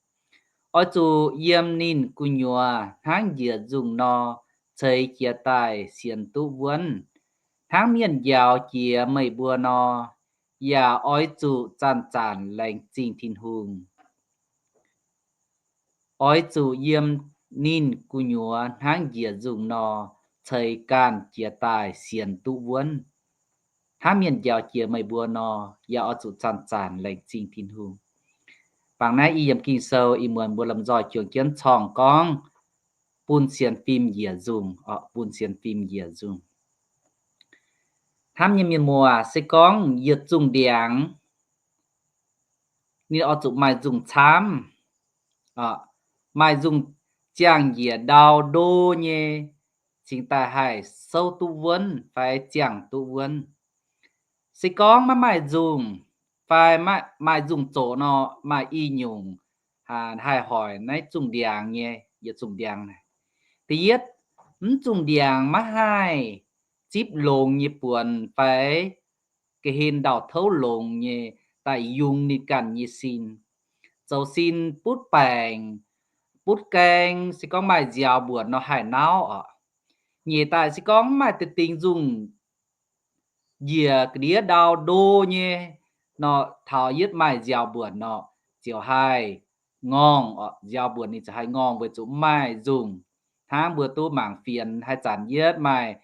Oix zuqc yiem ninh gu'nyuoz hnangv njiec nzungh nor ceix jiez daaih sienx duqv wuonv. Hnangv mienh njaaux jiex meih mbuo nor, yaac oix zuqc zanc-zanc laengz zingh Tin-Hungh. Oix zuqc yiem ninh gu'nyuoz hnangv njiec nzungh nor ceix gaanh jiez daaih sienx duqv wuonv. Hnangv mienh njaaux jiex meih mbuo nor, yaac oix zuqc zanc-zanc laengz zingh Tin-Hungh. Bangc naaiv i yiem Ging-Sou ih muonz mbuo lomh nzoih juangc jienv corngh gorngv bun sienx fim njiec nzungh, bun sienx fim njiec nzungh. Hnamv nyei mienh muoz, se gorngv yietc zungh ndiangx ninh oix zuqc maaih nzungh camv. maaih nzungh ziangh njiec ndau ndo nyei, cingx daaih haih souv duqv wuonv fai ziangh duqv wuonv. Se gorngv maiv maaih nzungh, fai maaih nzungh zoqc nor, maaih i nyungc haih hoic naaiv zungh ndiangx nyei, yietc zungh ndiangx naaic. Da'yietv, mv zungh ndiangx maiv haih zipv longx nyei buonc fai ga'hlen ndau-touv longx nyei daaih yungz ninh ganh nyei sin, zoux sin butv baengc, butv gaeng, se gorngv maaih nziaaux mbuonc nor haih nauv oc. Nyeic daaih se gorngv mv maaih deix dingx nzungh njiec ga'ndiev ndau ndo nyei nor, taux yietv maaih nziaaux mbuonc nor, ziouc haih ngorngh oc. Nziaaux mbuonc ninh ziouc haih ngorngh weic zuqc mv maaih nzungh. Hnangv mbuo duqv mangc fienx haaix zanc yietv maaih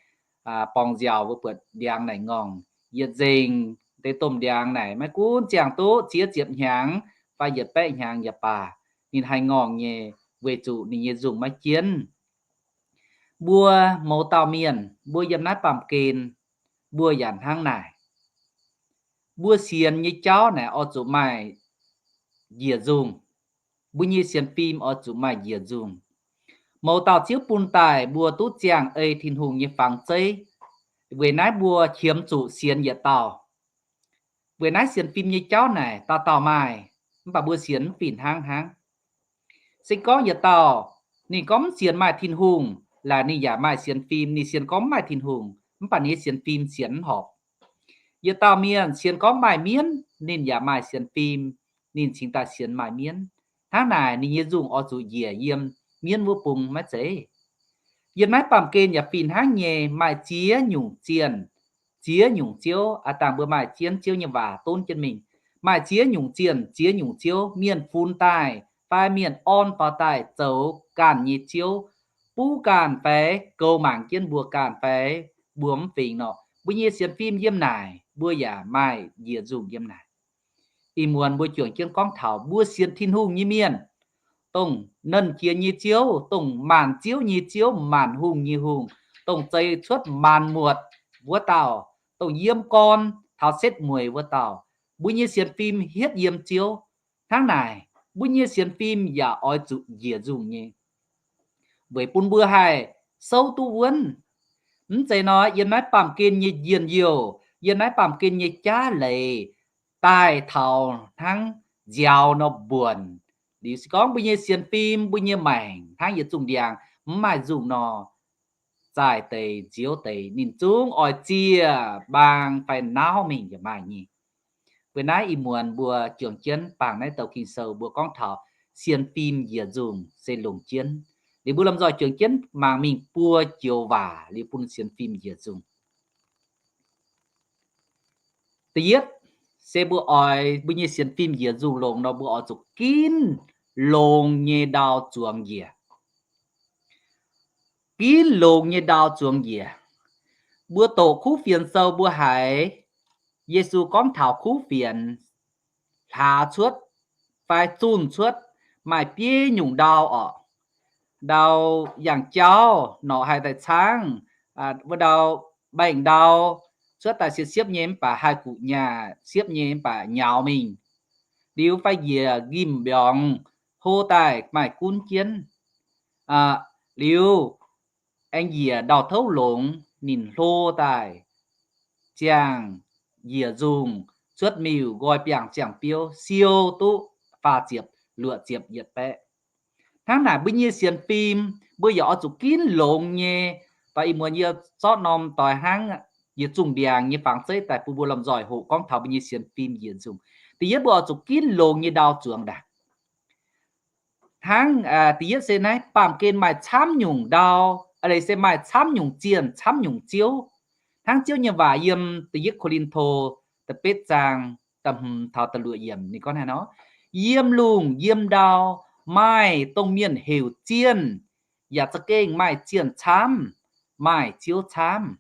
borngz nziaaux mbuo buatc ndiangx naaic ngorngh. Yietc nzengc deix domh ndiangx naaic maiv gunv ziangh duqv ziex ziepc hnyangx fai yietc baeqv hnyangx yaac baac, ninh haih ngorngh nyei, weic zuqc ninh nyei nzungh maiv jienv. Mbuo mouz dauh mienh, mbuo yiem naaiv baamh gen, mbuo yaac hnangv naaic. Mbuo sienx nyei jauv naaic oix zuqc maaih njiec nzungh. Mbuo nyei sienx fim oix zuqc maaih njiec nzungh. Mouz dauh Ziouv bun daaih mbuo duqv ziangh ei Tin-Hungh nyei fangx zeiv. Weic naaiv mbuo qiemx zuqc sienx yietc dauh. Weic naaiv sienx fim nyei jauv naaic dauh dauh maaih, mv baac mbuo sienx mv fih hnangv hnangv. Se gorngv yietc dauh ninh gorngv mv sienx maaih Tin-Hungh, laaic ninh yaac maaih sienx fim. Ninh sienx gorngv mv maaih Tin-Hungh, mv baac ninh nyei sienx fim sienx mv horpc. Yietc dauh mienh sienx gorngv maaih mienv, ninh yaac maaih sienx fim, ninh cingx daaih sienx maaih mienv. Hnangv naaic ninh nyei nzungh oix zuqc njiec yiem mienv wuov bung maiv zeiz? Yiem naaiv baamh gen yaac fih hnangv nyei, maaih ziex nyungc zienh, ziex nyungc ziouv. Aav dangh mbuo maaih jienv Ziouv nyei waac donv jienv mingh. Maaih ziex nyungc zienh, ziex nyungc ziouv. Mienh funx daaih fai mienh orn faaux daaih zoux ganh nyei ziouv, buv ganh fai goux mangc jienv mbuo ganh fai mbuo mv fingx nor, mbuo nyei sienx fim yiem naaic mbuo yaac maaih njiec nzungh yiem naaic. Ih muonz mbuo juangc jienv gorngv taux mbuo sienx Tin-Hungh nyei mienh, dongh Nernh Jiex nyei Ziouv, dongh maanc ziouv nyei Ziouv, maanc hungh nyei Hungh, dongh zeix cuotv maanc muotc wuov dauh, dongh yiem gorn taux setv mueiz wuov dauh. Mbuo nyei sienx fim hietv yiem Ziouv. Hnangv naaic, mbuo nyei sienx fim yaac oix zuqc njiec nzungh nyei, weic bun mbuo haih souv duqv wuonv. Mv zeiz nor, yiem naaiv baamh gen nyei njien-youh, yiem naaiv baamh gen nyei jaav leiz, daaih taux hnangv nziaaux nor mbuonc. Liuz se gorngv mbuo nyei sienx fim, mbuo nyei maengc hnangv yietc zungh ndiangx mv maaih nzungh nor, zaaih deix nziouv deix ninh zungv oix ziec mbaang fai nauv mingh yaac maaih nyei. Weic naaiv ih muonz mbuo juangc jienv bangc naaiv douc Ging-Sou mbuo gorngv taux sienx fim njiec nzungh se longc jienv. Liuz mbuo lomh nzoih juangc jienv mangc mingh buo joux waac liuz bun sienx fim njiec nzungh. Da'yietv se mbuo oix mbuo nyei sienx fim njiec nzungh longx nor, mbuo oix zuqc ginv longx nyei ndau zuangx njiec. Ginv longx nyei ndau zuangx njiec. Mbuo doqc kuv fienx sou mbuo haiz Yesu gorngv taux kuv fienx hlaax cuotv fai zunh cuotv maaih biei nyungc ndau orqc. Ndau yangh jauv norqc haih daaih caangv, wuov ndau baengh ndau cuotv daaih siepv-siepv nyei mv baac haih guqc nyaah, siepv nyei mv baac nyaux mingh. Liuz fai njiec nqimh mbiorngz hlo daaih maaih gunv jienv. Liuz aengx njiec ndau-touv longx ninh hlo daaih ziangh njiec nzungh cuotv miuc nqoi biangh ziangh biouv siou duqv faah ziepc luoqc ziepc yietc baeqv. Hnangv naaic mbuo nyei sienx fim mbuo yaac oix zuqc ginv longx nyei. Doix ih muonz yie zorqv norm doix hnangv yietc zungh ndiangx nyei fangx zeiv daaih bun mbuo lomh nzoih hoqc gorngv taux mbuo nyei sienx fim njiec nzungh. Da'yietv mbuo oix zuqc ginv longx nyei ndau zuangx ndaangc. Hnangv da'yietv se naaiv baamh gen maaih camv nyungc ndau, aa, se maaih camv nyungc zienh, camv nyungc ziouv. Hnangv Ziouv nyei waac yiem da'yietv Ko^lin^to da'betv zaang da'hmz taux da'luoqc yiemc ninh gorngv haaix nor, yiem lungh yiem ndau maaih dongh mienh heuc zienh, yaac za'gengh maaih zienh camv, maaih ziouv camv.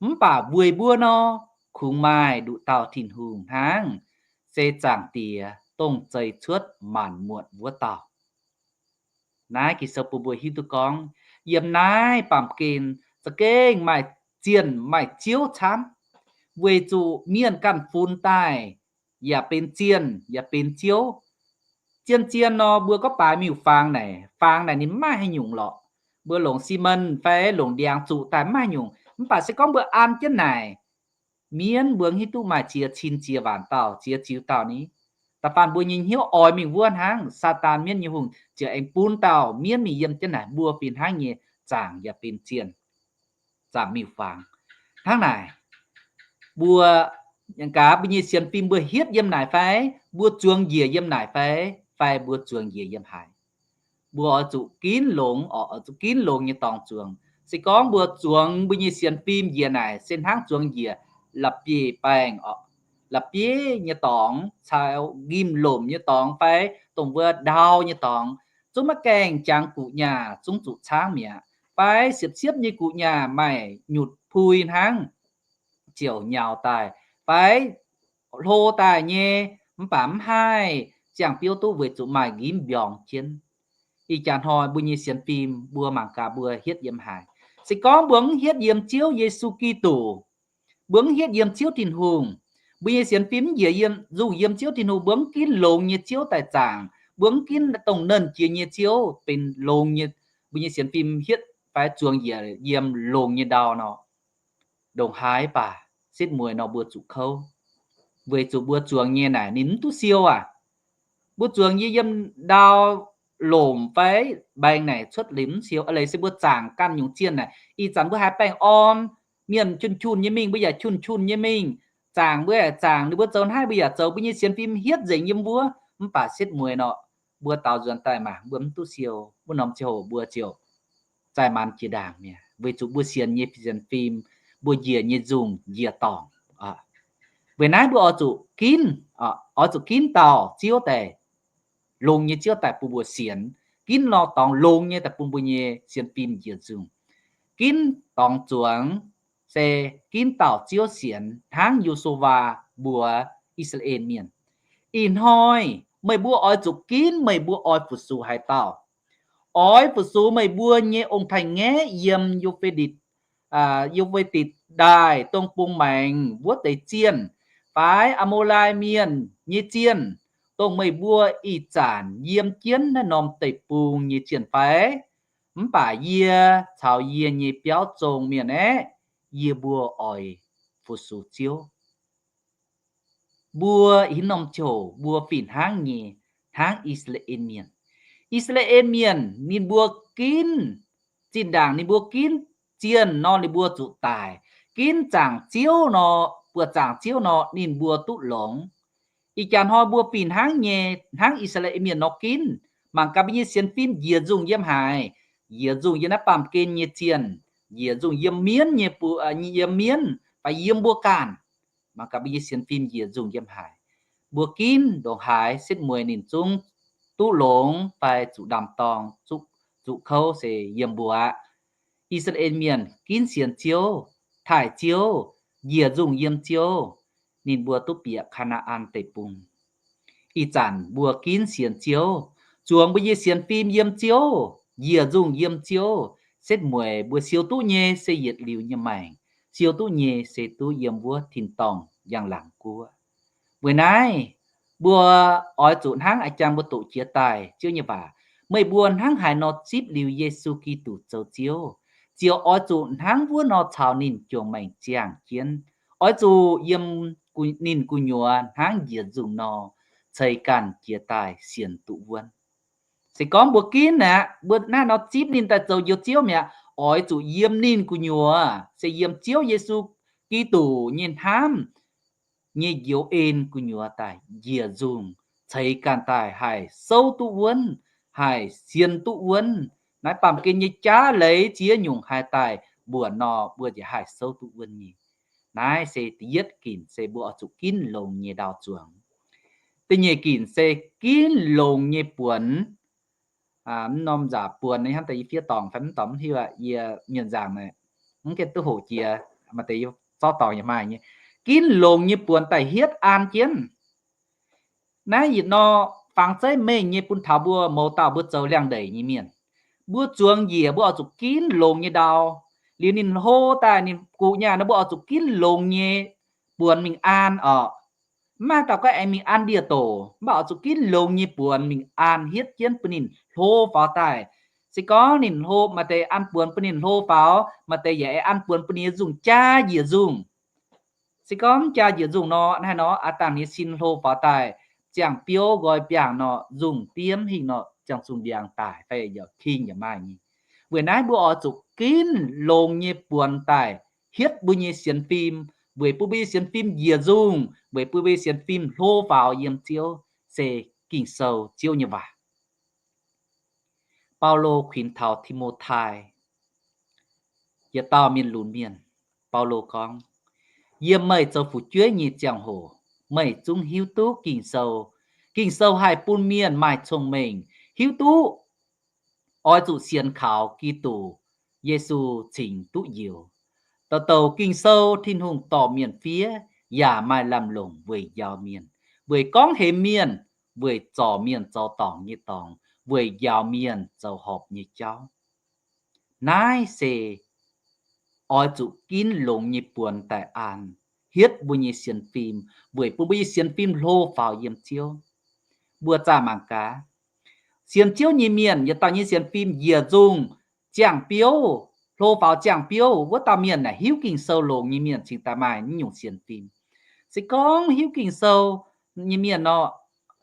Mv baac weic mbuo nor, kungx maaih nduqc dauh Tin-Hungh hnangv, se Zaangc Diex, dongh zeix cuotv maanc muotc wuov dauh. Naaiv Ging-Sou bun mbuo hiuv duqv gorngv, yiem naaiv baamh gen za'gengh maaih zienh maaih ziouv camv, weic zuqc mienh ganh funx daaih yaac benx zienh yaac benx ziouv. Zien-zien nor, mbuo gorngv baaix miuc-faang naaic, faang naaic ninh maiv maaih haaix nyungc lorqc. Mbuo longc simon fai longc ndiangx zuqc daaih maiv maaih haaix nyungc. Mv baac se gorngv mbuo an jienv naaic, mienv mbuo hiuv duqv maaih ziex cin ziex waanc dauh, ziex ziux dauh ni. Da'faanh mbuo nyei hnyouv oix mingh wuov hnangv, Saadaan mienv nyei hungh ziouc aengx bun dauh mienv mingh yiem jienv naaic mbuo fih hnangv nyei zaangc yaac benx zienh, zaangc miuc-faang. Hnangv naaic, mbuo, gaax mbuo nyei sienx fim mbuo hietv yiem naaic fai? Mbuo zuangx njiec yiem naaic fai? Fai mbuo zuangx njiec yiem haaix? Mbuo oix zuqc ginv longx, oix zuqc ginv longx nyei dorngx zuangx. Se gorngv mbuo zuangx mbuo nyei sienx fim njiec naaic se hnangv zuangx njiec la'bieiv-baengh, la'bieiv nyei dorngx caux nqimv lomc nyei dorngx fai dongh wuov ndau nyei dorngx, zungv maiv gaengh jangx guqc nyaah, zungv zuqc caangv mi'aqv. Fai siepv-siepv nyei guqc nyaah maaih nyutc pui hnangv, ziouc nyaux daaih, fai hlo daaih nyei, mv baac mv haih ziangh biouv duqv weic zuqc maaih nqimv mbiorngz jienv. Ih jaax hnoi mbuo nyei sienx fim mbuo mangc gaax mbuo hietv yiem haaix. Se gorngv mbuo mv hietv yiem Ziouv Yesu Giduc, mbuo mv hietv yiem Ziouv Tin-Hungh, mbuo nyei sienx fim mv njiec yiem, nzungh yiem Ziouv Tin-Hungh, mbuo mv ginv longx nyei Ziouv daaih zaangc, mbuo mv ginv dongh nernh jiex nyei Ziouv benx longx nyei, mbuo nyei sienx fim hietv fai zuangx njiec yiem longx nyei ndau nor, ndongc haaix baac setv mueiz nor mbuo zuqc kouv, weic zuqc mbuo zuangx nyei naaic ninh mv duqv siou aac. Mbuo zuangx nyei yiem ndau lomc fai mbaengx naaic cuotv liuz mv siou, eix leiz se mbuo zaangc ganh nyungc zienh naaic, ih zanc mbuo haiz baengh orn, mienh qun-qun nyei mingh, mbuo yaac qun-qun nyei mingh, zaangc mbuo yaac zaangc, ninh mbuo zoux hnangv mbuo yaac zoux, mbuo nyei sienx fim hietv nzengc yiem wuov, mv baac setv mueiz nor, mbuo daaux nzuonx daaih mangc mbuo mv duqv siou, wuov norm ziangh hoc mbuo ziouc zaih maanc jiex ndaangc mi'aqv, weic zuqc mbuo sienx nyei sienx fim, mbuo njiec nyei nzungh njiec dorngc. Weic naaiv mbuo oix zuqc ginv, oix zuqc ginv dauh Ziouv daaih, longx nyei Ziouv daaih bun mbuo sienx, ginv nor dorngx longx nyei daaih bun mbuo nyei sienx fim njiec nzungh. Ginv dorngx zuangx se ginv dauh Ziouv sienx hnangv Yo^su^waa mbuox I^saa^laa^en Mienh, ih hnoi meih mbuo oix zuqc ginv meih mbuo oix fu-sux haaix dauh. Oix fu-sux meih mbuo nyei ong-taaix-ngaeqv yiem Yu^fe^ditc, Yu^fe^ditc Ndaaih dongh bung maengx wuov deix zienh, fai Aa^mo^lai Mienh nyei zienh, dongh meih mbuo ih zanc yiem jienv naaiv norm deic-bung nyei zienh fai? Mv baac yie caux yie nyei biauv zong mienh aeqv, yie mbuo oix fu-sux Ziouv. Mbuo ih norm ziouc mbuo fih hnangv nyei, hnangv I^saa^laa^en Mienh. I^saa^laa^en Mienh ninh mbuo ginv, zinh ndaangc ninh mbuo ginv zienh nor ninh mbuo zuqc daic. Ginv zaangc Ziouv nor, buoqc zaangc Ziouv nor ninh mbuo duqv longx. Ih jaax hnoi mbuo fih hnangv nyei, hnangv I^saa^laa^en Mienh nor ginv. Mangc gaax mbuo nyei sienx fim njiec nzungh yiem haaix, njiec nzungh yiem naaiv baamh gen nyei zienh, njiec nzungh yiem mienv nyei, yiem mienv fai yiem mbuo ganh. Mangc gaax mbuo nyei sienx fim njiec nzungh yiem haaix, mbuo ginv ndongc haaix setv mueiz ninh zungv duqv longx fai zuqc ndaam-dorng, zuqc kouv se yiem mbuo aqv. I^saa^laa^en Mienh ginv sienx Ziouv, taaih Ziouv, njiec nzungh yiem Ziouv, ninh mbuo duqv bieqc Kaa^naa^an Deic-Bung. Ih zanc mbuo ginv sienx Ziouv, zuangx mbuo nyei sienx fim yiem Ziouv, njiec nzungh yiem Ziouv, setv mueiz mbuo siou duqv nyei se yietc liuz nyei maengc, siou duqv nyei se duqv yiem wuov tin-dorngh njang-laangc guoqv. Weic naaiv, mbuo oix zuqc hnangv a'jang mbuo doqc jiex daaih Ziouv nyei waac, meih mbuo hnangv haaix nor zipv liuz Yesu Giduc zoux Ziouv, ziouc oix zuqc hnangv wuov nor caux ninh juangc maengc ziangh jienv. Oix zuqc yiem ninh gu'nyuoz hnangv njiec nzungh nor, ceix ganh jiex daaih sienx duqv wuonv. Se gorngv mbuo ginv aqv, mbuo naaiv nor zipv ninh daaih zoux njoux Ziouv mi'aqv, oix zuqc yiem ninh gu'nyuoz, se yiem Ziouv Yesu Giduc nyei hnamv nyei njoux en gu'nyuoz daaih njiec nzungh, ceix ganh daaih haih souv duqv wuonv, haih sienx duqv wuonv. Naaiv baamh gen nyei jaav leiz ziex nyungc haih daaih mbuonc nor, mbuo njiec haih souv duqv wuonv nyei. Naaiv se da'yietv ginc se mbuo oix zuqc ginv longx nyei ndau zuangx. Da'nyeic ginc se ginv longx nyei buonx. Mv norm nzangc buonx hnangv deix yie fiev dorngc fai mv dorngc mv hiuv aqv, yie mienh nzangc naaic mv gaengh duqv hoqc jiex, maaih deix yie zorqv dorngc yaac maaih nyei. Ginv longx nyei buonx daaih hietv an jienv. Naaiv yietc nor fangx zeiv mengh nyei bun taux mbuo mouz dauh mbuo zoux liangx-ndeic nyei mienh. Mbuo zuangx njiec mbuo oix zuqc ginv longx nyei ndau. Liuz ninh hlo daaih ninh guqc nyaah nor mbuo oix zuqc ginv longx nyei buonx mingh an orqc. Mv maaih dauh gorngv aengx mingh an ndie-doc, mv baac oix zuqc ginv longx nyei buonx mingh an hietv jienv bun ninh hlo faaux daaih. Se gorngv ninh hlo, maaih deix an buonx bun ninh hlo faaux, maaih deix yaac an buonx bun ninh nyei nzungh jaa njiec nzungh. Se gorngv jaa njiec nzungh nor, naaiv nor aav dangh ninh nyei sin hlo faaux daaih, ziangh biouv nqoi biangh nor, nzungh diemv hingh nor, ziangh zungh ndiangx daic fai yaac king yaac maaih nyei. Weic naaiv mbuo oix zuqc ginv longx nyei buonx daaih hietv mbuo nyei sienx fim, weic bun mbuo nyei sienx fim njiec nzungh, weic bun mbuo nyei sienx fim hlo faaux yiem Ziouv, se Ging-Sou Ziouv nyei waac. Baulo kuinx taux Ti^mo^tai, yietc dauh mienh lunx mienh. Baulo gorngv, yiem meih zoux fu'jueiv nyei ziangh hoc, meih zungv hiuv duqv Ging-Sou. Ging-Sou haih bun mienh maaih cong-mengh hiuv duqv oix zuqc sienx kaux Giduc Yesu cingx duqv njoux. Douc douc Ging-Sou Tin-Hungh dorh mienh fiev yaac maaih lamh longc weic njaaux mienh, weic gorngv hemx mienh, weic zorc mienh zoux dorngc nyei dorngx, weic njaaux mienh zoux horpc nyei jauv. Naaiv se oix zuqc ginv longx nyei buonx daaih an hietv mbuo nyei sienx fim, weic bun mbuo nyei sienx fim hlo faaux yiem Ziouv. Mbuo zaah mangc gaax, sienx Ziouv nyei mienh yietc dauh nyei sienx fim njiec nzungh ziangh biouv, hlo faaux ziangh biouv, wuov dauh mienh naaic hiuv Ging-Sou longx nyei mienh cingx daaih maaih naaiv nyungc sienx fim. Se gorngv hiuv Ging-Sou nyei mienh nor,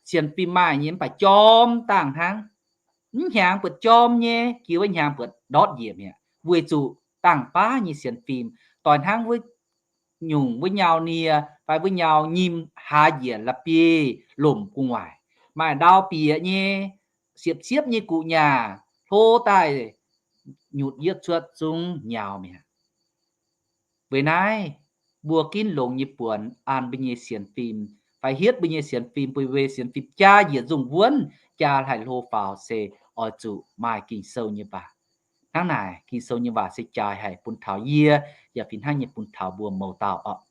sienx fim maaih nyei mv baac jorm dangh hnangv. Mv hnyangx buatc jorm nyei, jiex wuov hnyangx buatc ndortv njiec mi'aqv, weic zuqc dangh baav nyei sienx fim doix hnangv wuov nyungc wuov nyau nie fai wuov nyau nyim hlaax njiec la'bieiv lomc gu'nguaaic, maaih ndau bieqc nyei, siepv-siepv nyei gu'nyaah hlo daaih nyutc yietv cuotv zungv nyau mi'aqv. Weic naaiv, mbuo ginv longx nyei buonx an mbuo nyei sienx fim, fai hietv mbuo nyei sienx fim, bun mbuo nyei sienx fim jaa njiec nzungh wuonv, jaa haih hlo faaux se oix zuqc maaih Ging-Sou nyei waac. Hnangv naaic, Ging-Sou nyei waac se jaaix haic bun taux yie, yaac fih hnangv nyei bun taux mbuo mouz dauh orqc.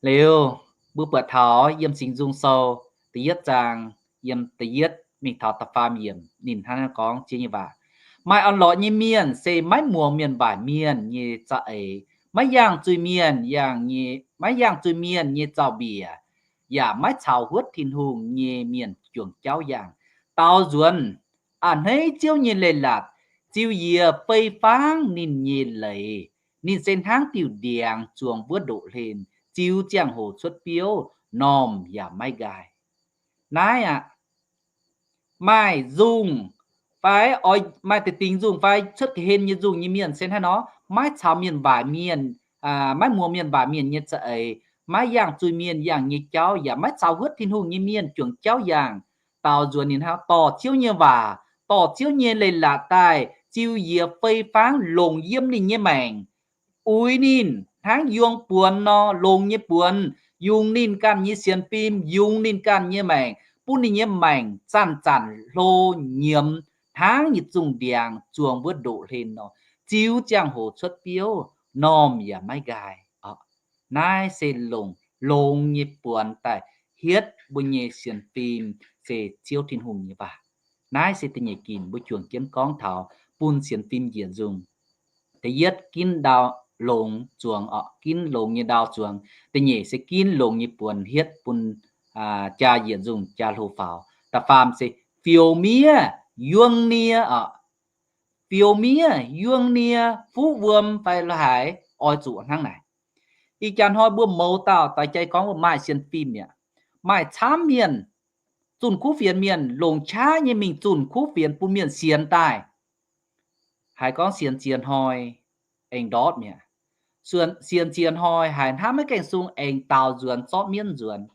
Liuz, mbuo buatc taux yiem Singx Nzung Sou da'yietv zaang, yiem da'yietv mingh taux da'faam yiemc, ninh hnangv naaiv gorngv Ziouv nyei waac, maaih orn-lorqc nyei mienh se maiv muangx mienh waaic mienh nyei za'eix, maiv yangh zuiz-mienh, maiv yangh zuiz-mienh nyei zaux-mbiec, yaac maiv caux huotv Tin-Hungh nyei mienh juangc jauv yangh. Daaux nzuonx a'hneiv Ziouv nyei leiz-latc, ziux njiec fei fangv ninh nyei leiz. Ninh se hnangv diuh ndiangx zuangx wuov ndoqv-hlen, ziux ziangh hoc cuotv biouv, normh yaac maiv nqaai. Naaiv aqv, maaih nzungh fai oix maaih deix dingc nzungh fai cuotv ga'hlen nyei nzungh nyei mienh se hnangv nor, maiv caux mienh waaic mienh, maiv muangx mienh waaic mienh nyei za'eix, maiv yangh zuiz-mienh yangh nyei jauv, yaac maiv caux huotv Tin-Hungh nyei mienh juangc jauv yangh. Daaux nzuonx ninh hnangv dorh Ziouv nyei waac, dorh Ziouv nyei leiz-latc daaih ziux njiec fei fangv longc yiem ninh nyei maengc, uix ninh hnangv yuong buonx nor, longx nyei buonx, yungz ninh ganh nyei sienx fim, yungz ninh ganh nyei maengc, bun ninh nyei maengc zanc-zanc hlo nyiemz hnangv yietc zungh ndiangx zuangx wuov ndoqv-hlen nor, ziux ziangh hoc cuotv biouv, normh yaac maiv nqaai. Naaiv se longc longx nyei buonx daaih hietv mbuo nyei sienx fim, se Ziouv Tin-Hungh nyei waac. Naaiv se da'nyeic ginc mbuo juangc jienv gorngv taux bun sienx fim njiec nzungh. Da'yietv ginv ndau longx zuangx, ginv longx nyei ndau zuangx. Da'nyeic se ginv longx nyei buonx hietv bun jaa njiec nzungh, jaa hlo faaux. Da'faam se fiou miev yuong nie, fiou miev yuong nie, fuqv wuom fai la'haaix, oix zuqc hnangv naaic. Ih jaax hnoi mbuo mouz dauh doix jai gorngv mbuo maaih sienx fim mi'aqv. Maaih camv mienh zunh kuv fienx mienh longc qaqv nyei mingh zunh kuv fienx bun mienh sienx daaih. Haiz gorngv sienx ziex hnoi aengx ndortv mi'aqv. Sienx ziex hnoi haiz hnamv maiv gaengh sung aengx daaux nzuonx zorqv mienv nzuonx.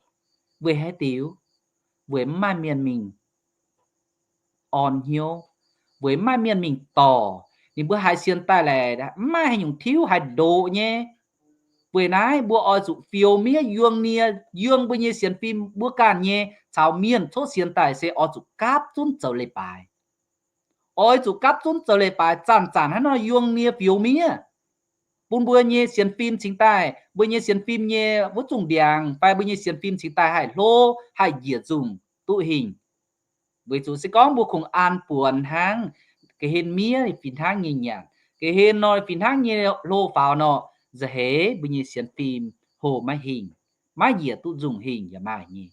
Weic haaix diuc? Weic mv maaih mienh mingh orn hnyouv, weic mv maaih mienh mingh dorh. Ninh mbuo haiz sienx daaih laaic mv maaih haaix nyungc tiuv, haiz ndoqc nyei. Weic naaiv mbuo oix zuqc fiou miev yuong nie, yuong mbuo nyei sienx fim mbuo ganh nyei caux mienh coqv sienx daaih se oix zuqc gapv zunv zoux leiz-baaix. Oix zuqc gapv zunv zoux leiz-baaix, zanc-zanc hnangv nor yuong nie fiou miev, bun mbuo nyei sienx fim cingx daaih, mbuo nyei sienx fim nyei wuov zungh ndiangx fai mbuo nyei sienx fim cingx daaih haih hlo, haih njiec nzungh duqv hingh. Weic zuqc se gorngv mbuo kungx an buonx hnangv, ga'hlen miev fih hnangv nyei nyanc, ga'hlen nor fih hnangv nyei hlo faaux nor, nza'heix mbuo nyei sienx fim hlo maiv hingh. maiv njiec duqv nzungh hingh yaac maaih nyei.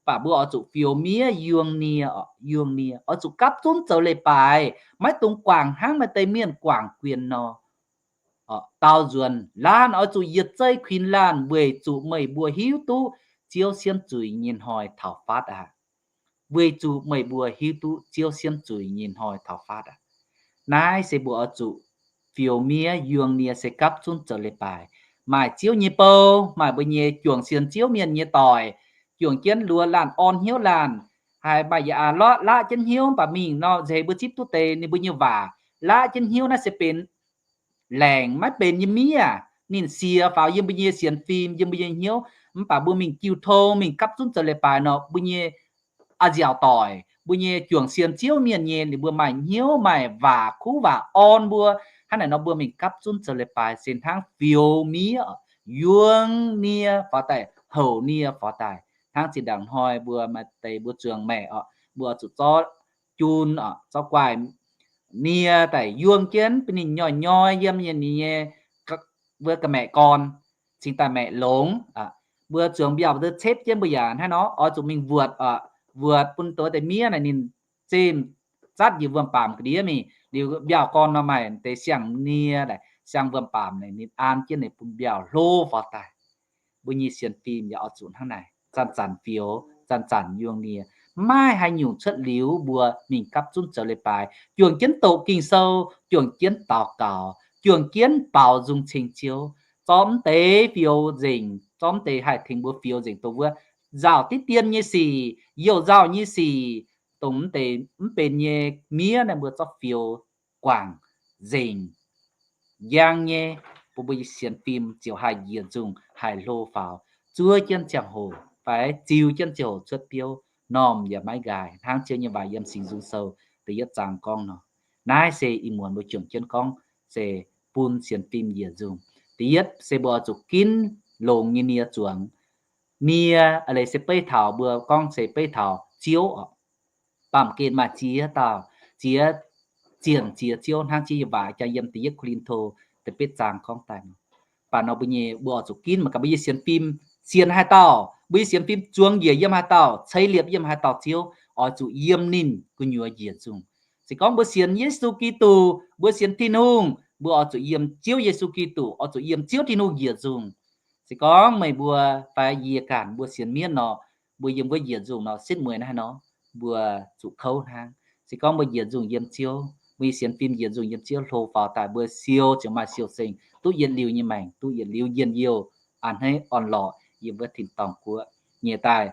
Mv baac mbuo oix zuqc fioux miev yuang nie, yuang nie, oix zuqc gapv zunv zoux leiz-baaix, maiv dungx guangc hnangv maaih deix mienh guangc guienh nor. Daaux nzuonx laanh oix zuqc yietc zei kuinx laanh weic zuqc meih mbuo hiuv duqv Ziouv siemv zuiz nyei hnoi taux fatv aqv. Weic zuqc meih mbuo hiuv duqv Ziouv siemv zuiz nyei hnoi taux fatv aqv. Naaiv se mbuo oix zuqc fioux miev yuang nie se gapv zunv zoux leiz-baaix, maaih Ziouv nyei bou, maaih mbuo nyei juangc sienx Ziouv mienh nyei doic, juangc jienv luoz laanh orn hnyouv laanh, haiz maaih yietc aax lorqc laqv jienv hnyouv mv baac mingh nor nzeix mbuo zipv duqv deix ninh mbuo nyei waac, laqv jienv hnyouv naaiv se benx laengc maiv benx nyei miev, ninh siex faaux yiem mbuo nyei sienx fim, yiem mbuo nyei hnyouv. Mv baac mbuo mingh jiu tong, mingh gapv zunv zoux leiz-baaix nor, mbuo nyei a'nziaauc doic, mbuo nyei juangc sienx Ziouv mienh nyei, ninh mbuo maaih hnyouv maaih waac kuv waac orn mbuo. Hnangv naaic nor mbuo mingh gapv zunv zoux leiz-baaix se hnangv fioux miev, yuang nie faaux daaih, houc nie faaux daaih. Hnangv zinh ndaangc hnoi mbuo maaih deix mbuo zuangx maengc oc, mbuo oix zuqc zorqv jun oc, zorqv guaaih nie daaih yuang jienv, bun ninh nyoi nyoi yiem ninh nyei wuov ga'maeqc gorn, cingx daaih maeqc longx. Mbuo zuangx mbiauh deix cepv jienv mbuo yaac hnangv nor, oix zuqc mingh wuotc, wuotc bun dongh deix miev naaic ninh zimh zatv njiec wuom-baamc ga'ndiev mingh. Liuz mbiauh gorn nor maaih deix siang-nie daaih, siang-wuom-baamc naaic ninh an jienv ninh bun mbiauh hlo faaux daaih. Mbuo nyei sienx fim yaac oix zuqc hnangv naaic, zanc-zanc fioux, zanc-zanc yuang nie. Maiv maaih haaix nyungc cuotv liuz mbuo mingh gapv zunv zoux leiz-baaix, juangc jienv doqc Ging-Sou, juangc jienv daux gaux, juangc jienv baaux nzung ceng Ziouv. Zorqv mv deix fioux nzengc, zorqv mv deix haih tengx mbuo fioux nzengc dongh wuov nzauh diqv dien nyei sic, youh nzauh nyei sic, dongh mv deix mv benx nyei miev naaiv mbuo zorqv fioux guangc nzengc njang nyei, bun mbuo nyei sienx fim ziouc haih njiec nzungh, haih hlo faaux, zuov jienv ziangh hoc fai ziux jienv ziouc cuotv biouv, normh yaac maiv nqaai, hnangv Ziouv nyei waac yiem Singx Nzung Sou da'yietv zaang gorngv nor. Naaiv se ih muonz mbuo juangc jienv gorngv se bun sienx fim njiec nzungh. Da'yietv se mbuo oix zuqc ginv longx nyei nie zuangx. Nie a'leiz se beiv taux mbuo gorngv se beiv taux Ziouv oc. Baamh gen maaih ziex dauh, ziex zienh ziex Ziouv hnangv Ziouv nyei waac jang yiem da'yietv Ko^lin^to da'betv zaang gorngv daaih nor. Baac nor mbuo nyei mbuo oix zuqc ginv mangc gaax mbuo nyei sienx fim sienx haaix dauh, mbuo nyei sienx fim zuangx njiec yiem haaix dauh, ceix liepc yiem haaix dauh Ziouv, oix zuqc yiem ninh gu'nyuoz njiec nzungh. Se gorngv mbuo sienx Yesu Giduc, mbuo sienx Tin-Hungh, mbuo oix zuqc yiem Ziouv Yesu Giduc, oix zuqc yiem Ziouv Tin-Hungh njiec nzungh. Se gorngv meih mbuo fai yie ganh mbuo sienx mienv nor, mbuo yiem wuov njiec nzungh nor setv mueiz naaiv haaix nor, mbuo zuqc kouv hnangv. Se gorngv mbuo njiec nzungh yiem Ziouv, mbuo nyei sienx fim njiec nzungh yiem Ziouv hlo faaux daaih, mbuo siou ziouc maaih siou-seng, duqv yietc liuz nyei maengc, duqv yietc liuz njien-youh, a'hneiv orn-lorqc yiem wuov tin-dorngh guoqv nyei daaih.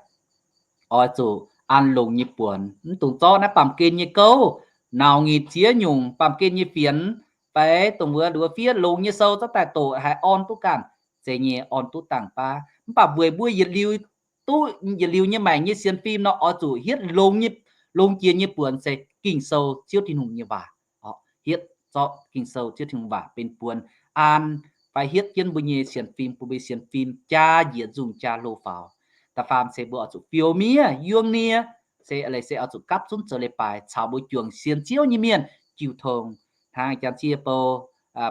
Oix zuqc an longx nyei buonc, mv dungx zorqv naaiv baamh gen nyei gouv, nauc ngitc ziex nyungc baamh gen nyei fienx, fai dongh wuov nduov fiev longx nyei sou zorqv daaih doqc haiz orn duqv ganh, zeiz nyei orn duqv dangh baav. Mv baac weic mbuo yietc liuz duqv yietc liuz nyei maengc nyei sienx fim nor, oix zuqc hietv longx nyei, longx jiex nyei buonc se Ging-Sou Ziouv Tin-Hungh nyei waac. Hietv zorqv Ging-Sou Ziouv Tin-Hungh waac benx buonc an, fai hietv jienv mbuo nyei sienx fim, bun mbuo nyei sienx fim jaa njiec nzungh jaa hlo faaux. Da'faam se mbuo oix zuqc fioux miev yuong nie, se a'leiz se oix zuqc gapv zunv zoux leiz-baaix caux mbuo juangc sienx Ziouv nyei mienh jiu tong. Hnangv jang cie bou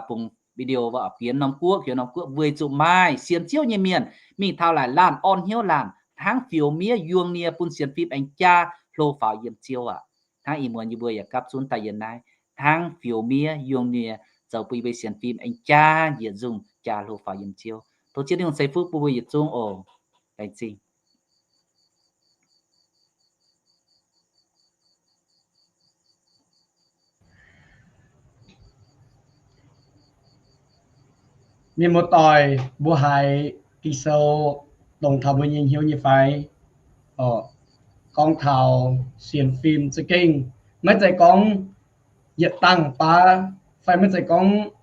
bungx video wuov, bienx norm guoqv, bienx norm guoqv weic zuqc maaih sienx Ziouv nyei mienh mingh taux laaic laanh orn hnyouv laanh hnangv fioux miev yuong nie bun sienx fim aengx jaa hlo faaux yiem Ziouv aqv. Hnangv ih muonz yie mbuo yaac gapv zunv daaih yiem naaiv hnangv fioux miev yuong nie zoux bun yie mbuo sienx fim aengx jaa njiec nzungh jaa hlo faaux yiem Ziouv. Tov Ziouv Tin-Hungh ceix fuqv bun mbuo yietc zungv oc. Laengz zingh. Mienh muoz-doic, mbuo haiz Ging-Sou dongh taux mbuo nyei hnyouv nyei fai? Gorngv taux sienx fim za'gengh maiv zeiz gorngv yietc dangh baav, fai maiv zeiz gorngv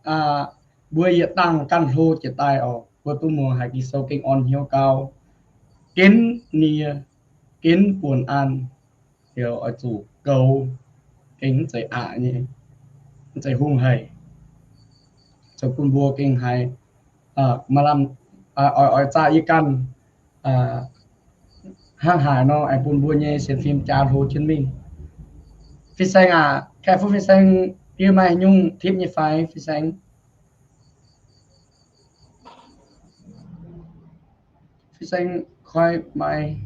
mbuo yietc dangh ganh hlo jiex daaih oc. Mbuo duqv muangx haiz Ging-Sou gengh orn hnyouv gau, genv nie, genv buonc an, oix zuqc goux, gengh mv zeiz aqc nyei, mv zeiz hungh haic, zoux bun mbuo gengh haiz maaih lamh oix, oix zaah yie ganh hnangv haaix nor aengx bun mbuo nyei sienx fim jaa hlo jienv mingh. Fin-Saeng aac, kaeqv fuqv Fin-Saeng, yie maaih nyungc tipv nyei fai Fin-Saeng? Fin-saeng koi mai.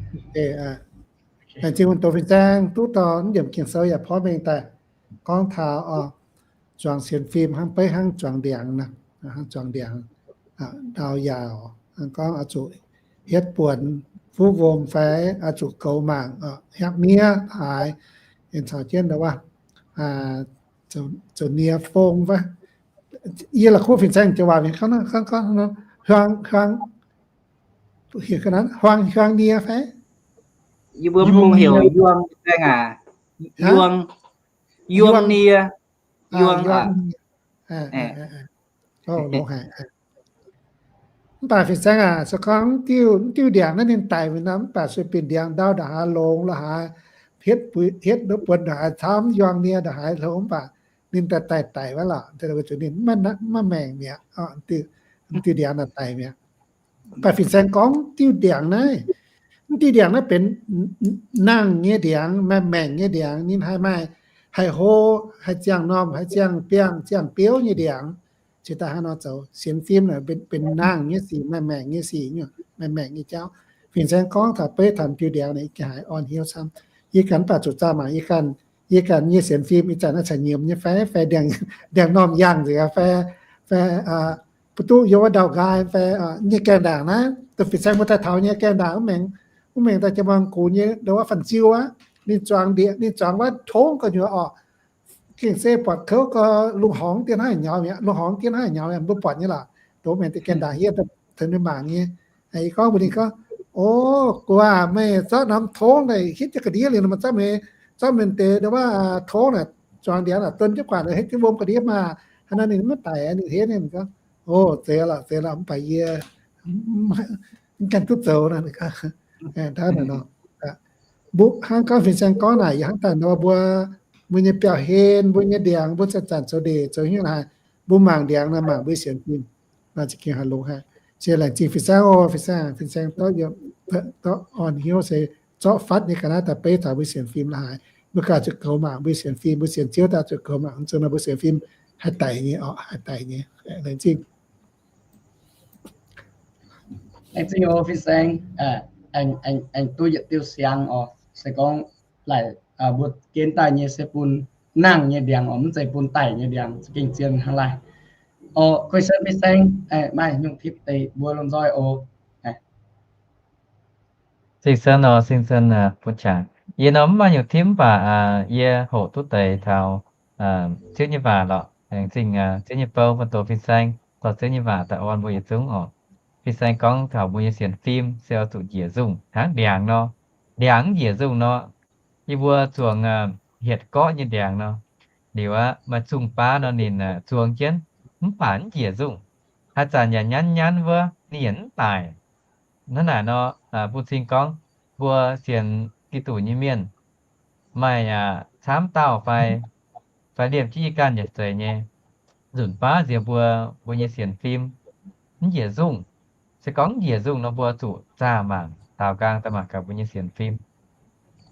Laengz zingh wuonh doz fin-saeng duqv dorh mv yiemc Ging-Sou yaac porv mengh daaih gorngv taux zuangx sienx fim hnangv beiv hnangv zuangx ndiangx, hnangv zuangx ndiangx, ndau yaauc, gorngv oix zuqc hietv buonc fuqv wuom fai oix zuqc goux mangc, hiaapv miev haaix, caux jienv ndau wuov zoux nie fong wuov. Yie la'kuqv fin-saeng joux waac mingh gorngv, huang, huang, huang, huang nie fai? Yie mbuo mv heuc yuang, yuang, yuang nie, yuang. Mv baac fin-saeng aac, se gorngv diuh ndiangx naaiv ninh daic mingh nor, mv baac sueih binc ndiangx ndau ndongc haaix longx la'haaix, hietv buonc ndongc haaix camv, yuang nie ndongc haaix hlo, mv baac ninh daaih daic daic wuov lorqc, weic zuqc ninh maiv maengc mi'aqv, diuh ndiangx naaic daic mi'aqv. Mv baac fin-saeng gorngv diuh ndiangx naaiv, diuh ndiangx naaiv benx nangh nyei ndiangx, maaih maengc nyei ndiangx, ninh haih maaih, haih hlo, haih ziangh normh, haih ziangh biangh, ziangh biouv nyei ndiangx. Cingx daaih hnangv nor zoux sienx fim naaic benx nangh nyei sic, maaih maengc nyei sic, maaih maengc nyei jauv. Fin-saeng gorngv taux beiv taux diuh ndiangx naaic, yie ganh haiz orn hnyouv camv. Yie ganh mv baac zuqc zaah mangc yie ganh, yie ganh nyei sienx fim ih zanc naaiv caux nyiemz nyei fai, fai ndiangx-normh yangh nzengc fai, fai mv duqv yiem wuov ndau nqaai fai nyei gaengh ndaangc naaiv, dongh fin-saeng mbuo daaih taux nyei gaengh ndaangc wuov maengx, wuov maengx daaih jaa-muang gux nyei ndau wuov fan-ziu aqv. Ninh zuangx ndiev, ninh zuangx wuov tongv gu'nyuoz orqc. Gengh se buatc kouv gorx, lungh horngz dien hnangv haaix nyaux mi'aqv, lungh horngz dien hnangv haaix nyaux mi'aqv, mbuo buatc nyei lorqc. Dongh mienh deix gaengh ndaangc hietv tengx ninh mangc nyei. Yie gorngv mbuox ninh gorngv, O, gu'nguaaz, meih zorqv norm tongv daaih hitv jienv ga'ndiev liuz, meih zorqv meih, zorqv mienh deix ndau wuov tongv naaic, zuangx ndiangx naaic don jienv guangc, hitv jienv wuom ga'ndiev maah! Hnangv naaiv ninh maiv daic, ninh hnangv naaiv ninh gorngv, O, zeiz lorqc, zeiz lorqc, mv baac yie mv gaengh duqv zoux nor. Mbuo hnangv gorngv fin-saeng gorngv naaic, yie hnangv daaih nor mbuo, mbuo nyei biauv-hlen, mbuo nyei ndiangx, mbuo zanc-zanc zoux ndeic zoux hnyouv haaix, mbuo mangc ndiangx nor mangc mbuo sienx fim, naaiv za'gengh haih longx haic. Se laengz zingh fin-saeng oc, fin-saeng, fin-saeng dorv orn hnyouv se zorqv fatv nyei ga'naaiv daaih beiv taux mbuo sienx fim la'haaix. Mbuo ganh zuqc goux mangc mbuo sienx fim, mbuo sienx Ziouv daaih zuqc goux mangc, zuqc nor mbuo sienx fim haih daic nyei orqc, haih daic nyei. Laengz zingh. Laengz zingh oc fin-saeng, aengx, aengx duqv yietc diuh siang oc, se gorngv laaic mbuo gen daaih nyei se bun nangh nyei ndiangx oc, mv zeiz bun daic nyei ndiangx, za'gengh zien hnangv laaic. Oc, question fin-saeng, maaih nyungc tipv deix mbuo lomh nzoih oc. Sing-sen oc, sing-sen bun qangx. Yie nor mv maaih nyungc tipv mv baac yie hoqc duqv deix taux Ziouv nyei waac lorqc. Laengz zingh Ziouv nyei bou, bun doz fin-saeng dorh Ziouv nyei waac daaih orn mbuo yietc zungv oc. Fin-saeng gorngv taux mbuo nyei sienx fim se oix zuqc njiec nzungh hnangv ndiangx nor. Ndiangx mv njiec nzungh nor, yie mbuo zuangx hietc gorqv nyei ndiangx nor, liuz aqv, maaih zungh baav nor ninh zuangx jienv, mv baac mv njiec nzungh. Haaix zanc yaac nyanv nyanv wuov, ninh yaac mv daic. Hnangv naaic nor, bun cing gorngv mbuo sienx Giduc nyei mienh maaih camv dauh fai, fai liemh jienv yie ganh yaac zeiz nyei. Nzunc baav nziex mbuo, mbuo nyei sienx fim mv njiec nzungh. Se gorngv mv njiec nzungh nor, mbuo zuqc zaah mangc, daaux nqaang daaih mangc gaax mbuo nyei sienx fim.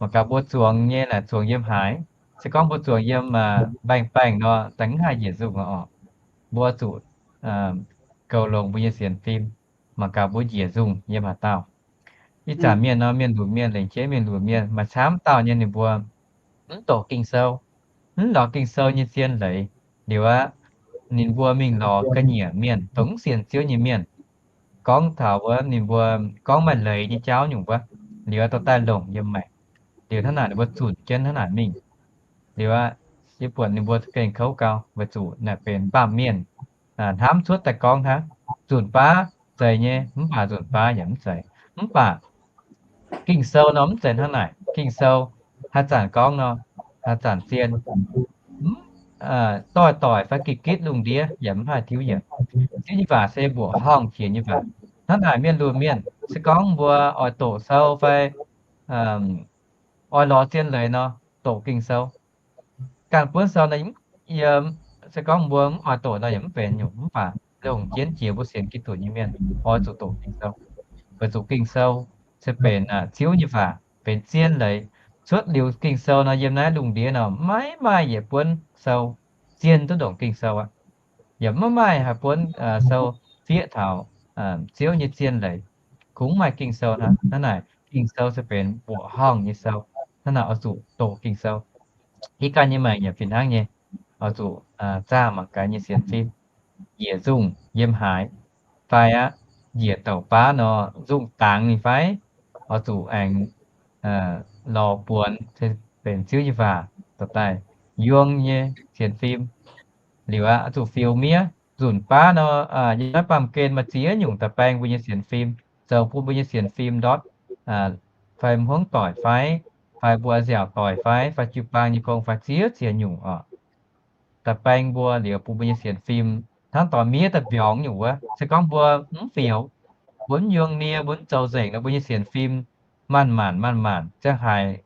Mangc gaax mbuo zuangx nyei naaic zuangx yiem haaix. Se gorngv mbuo zuangx yiem baengh baengh nor, daaih mv haih njiec nzungh oc. Mbuo zuqc goux longx mbuo nyei sienx fim, mangc gaax mbuo njiec nzungh yiem haaix dauh. Ih zanc mienh nor, mienh lunc mienh, lengc jeiv mienh lunc mienh, maaih camv dauh nyei ninh mbuo mv doqc Ging-Sou, mv lorz Ging-Sou nyei zien leiz. Liuz aqv, ninh mbuo mingh lorz ga'nyiec mienh, dongh mv sienx Ziouv nyei mienh, gorngv taux wuov ninh mbuo gorngv maaih leiz nyei jauv nyungc wuov. Liuz aqv, dorh daaih longc yiem maengc. Liuz hnangv naaic ninh mbuo zunc jienv hnangv naaic mingh. Liuz aqv, yie buatc ninh mbuo gengh kouv gau, weic zuqc naaic benx baamh mienh hnamv cuotv daaih gorngv hnangv. Nzunc baav zeiz nyei, mv baac nzunc baav yaac mv zeiz. Mv baac Ging-Sou nor mv zeiz hnangv naaic. Ging-Sou haaix zanc gorngv nor, haaix zanc zien. Doix-doic fai gitv-gitv lungh ndiev yaac mv haih tiuv yienc. Ziouv nyei waac se mbuoqc horngh jiex nyei waac. Hnangv naaic mienh lunc mienh, se gorngv mbuo oix doqc sou fai oix lorz zien leiz nor, doqc Ging-Sou. Ganh buonv sou nor, yie, se gorngv mbuo mv oix doqc nor yaac mv benx nyungc, mv baac longc jienv jiex mbuo sienx Giduc nyei mienh oix zuqc doqc Ging-Sou. Weic zuqc Ging-Sou se benx Ziouv nyei waac, benx zien leiz. Cuotv liuz Ging-Sou nor, yiem naaiv lungh ndiev nor maiv maaih yietc buonv sou zien duqv ndongc Ging-Sou aqv. Yaac maiv maaih haaix buonv sou fiev taux Ziouv nyei zien leiz. kungx maaih Ging-Sou hnangv. Hnangv naaic, Ging-Sou se benx mbuoqc horngh nyei sou. Hnangv naaic oix zuqc doqc Ging-Sou. Ih ganh nyei maengc yaac fih hnangv nyei, oix zuqc zaah mangc gaax nyei sienx fim, njiec nzungh yiem haaix, fai aqv, njiec douc baav nor nzungh dangx ninh fai, oix zuqc aengx lorz buonx benx Ziouv nyei waac dorh daaih yuong nyei sienx fim. Liuz aqv, oix zuqc fiux miev. Nzunc baav nor, yiem naaiv baamh gen maaih ziex nyungc da'baeng mbuo nyei sienx fim, zoux bun mbuo nyei sienx fim ndortv, fai hmuangv doic fai, fai mbuo nziaauc doic fai, fai jiu-baang nyei gong fai, ziex ziex nyungc oc. Da'baeng mbuo liuz bun mbuo nyei sienx fim hnangv dorh miev daaih mbiorngz nyungc wuov. Se gorngv mbuo mv fiux, mbuo mv yuong nie, mbuo mv zoux nzengc nor, mbuo nyei sienx fim manc-manc manc-manc, ziangh haic,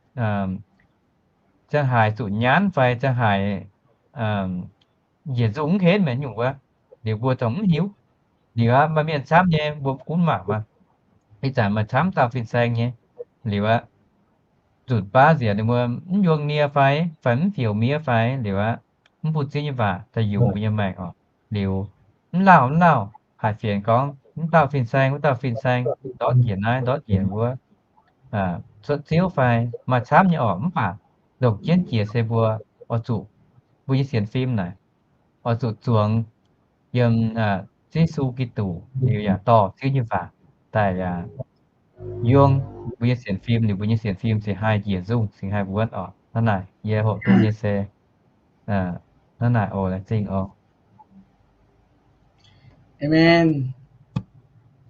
ziangh haic zuqc nyanv fai ziangh haic njiec nzungh mv henv mi'aqv nyungc wuov. Liuz mbuo zungv mv hiuv. Liuz aqv, maaih mienh camv nyei, mbuo gunv mangc maah. Ih zanc maaih camv dauh fin-saeng nyei. Liuz aqv, nzunc baav nziex ninh mbuo mv yuong nie fai, fai mv fiux miev fai, liuz aqv, mv bun Ziouv nyei waac daaih yungz mbuo nyei maengc oc. Liuz mv lauh mv lauh, haiz fienx gorngv mv dauh fin-saeng, wuov dauh fin-saeng, ndortv njiec naaiv, ndortv njiec wuov, cuotv ziouv fai, maaih camv nyei oc. Mv baac longc jienv jiex se mbuo oix zuqc, mbuo nyei sienx fim naaic, oix zuqc zuangx yiem Yesu Giduc, liuz yaac dorh Ziouv nyei waac daaih yaac yuong mbuo nyei sienx fim, liuz mbuo nyei sienx fim cingx haih njiec nzungh, cingx haih wuonv oc. Hnangv naaic yie hoqc duqv nyei se hnangv naaic oc. Laengz zingh oc. Amen.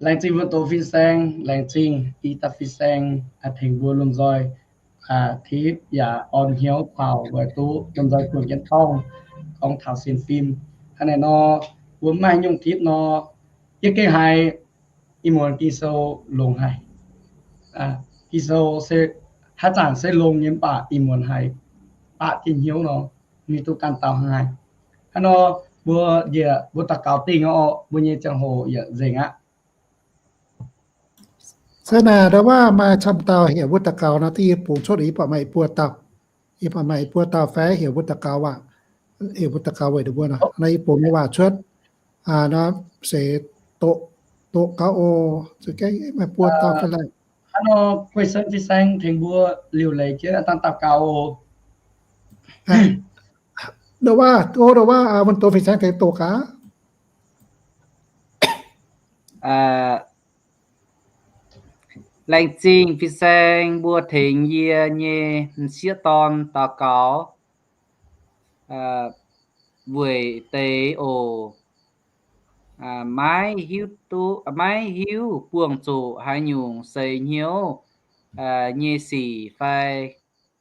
Laengz zingh mbuo doz fin-saeng, laengz zingh i dauh fin-saeng tengx mbuo lomh nzoih tipv yaac orn hnyouv taux weic duqv lomh nzoih juangc jienv dorngh gorngv taux sienx fim. Hnangv naaic nor, mbuo mv maaih nyungc tipv nor, yie gengh haiz ih muonz Ging-Sou longx haic. Ging-Sou se haaix zanc se longx nyei, mv baac ih muonz haiz baac jienv hnyouv nor, mingh duqv ganh dauh hnangv haic. Hnangv nor, mbuo njiec mbuo daux gaux dingh oc, mbuo nyei ziangh hoc yietc nzengc aqv. Se naaic ndau wuov maaih camv dauh heuc mbuo daux gaux nor, yie bungx cuotv, yie buatc maaih buo dauh, yie buatc maaih buo dauh fai heuc mbuo daux gaux waac, heuc mbuo daux gaux weic ninh mbuo nor, yie bungx nyei waac cuotv nor, seix doqc, doqc gaux oc. Zuqc gaengh maaih buo dauh fai laaic. Hnangv nor, guei sen fin-saeng tengx mbuo liuc leiz jienv daux gaux oc. Ndau wuov, ndau wuov, wuon doz fin-saeng tengx doqc gaax. Laengz zingh fin-saeng mbuo tengx yie nyei m'sieqv dorn daux gaux weic deix oc. Maiv hiuv duqv, maiv hiuv buangh zuqc haaix nyungc seix hnyouv nyei sic fai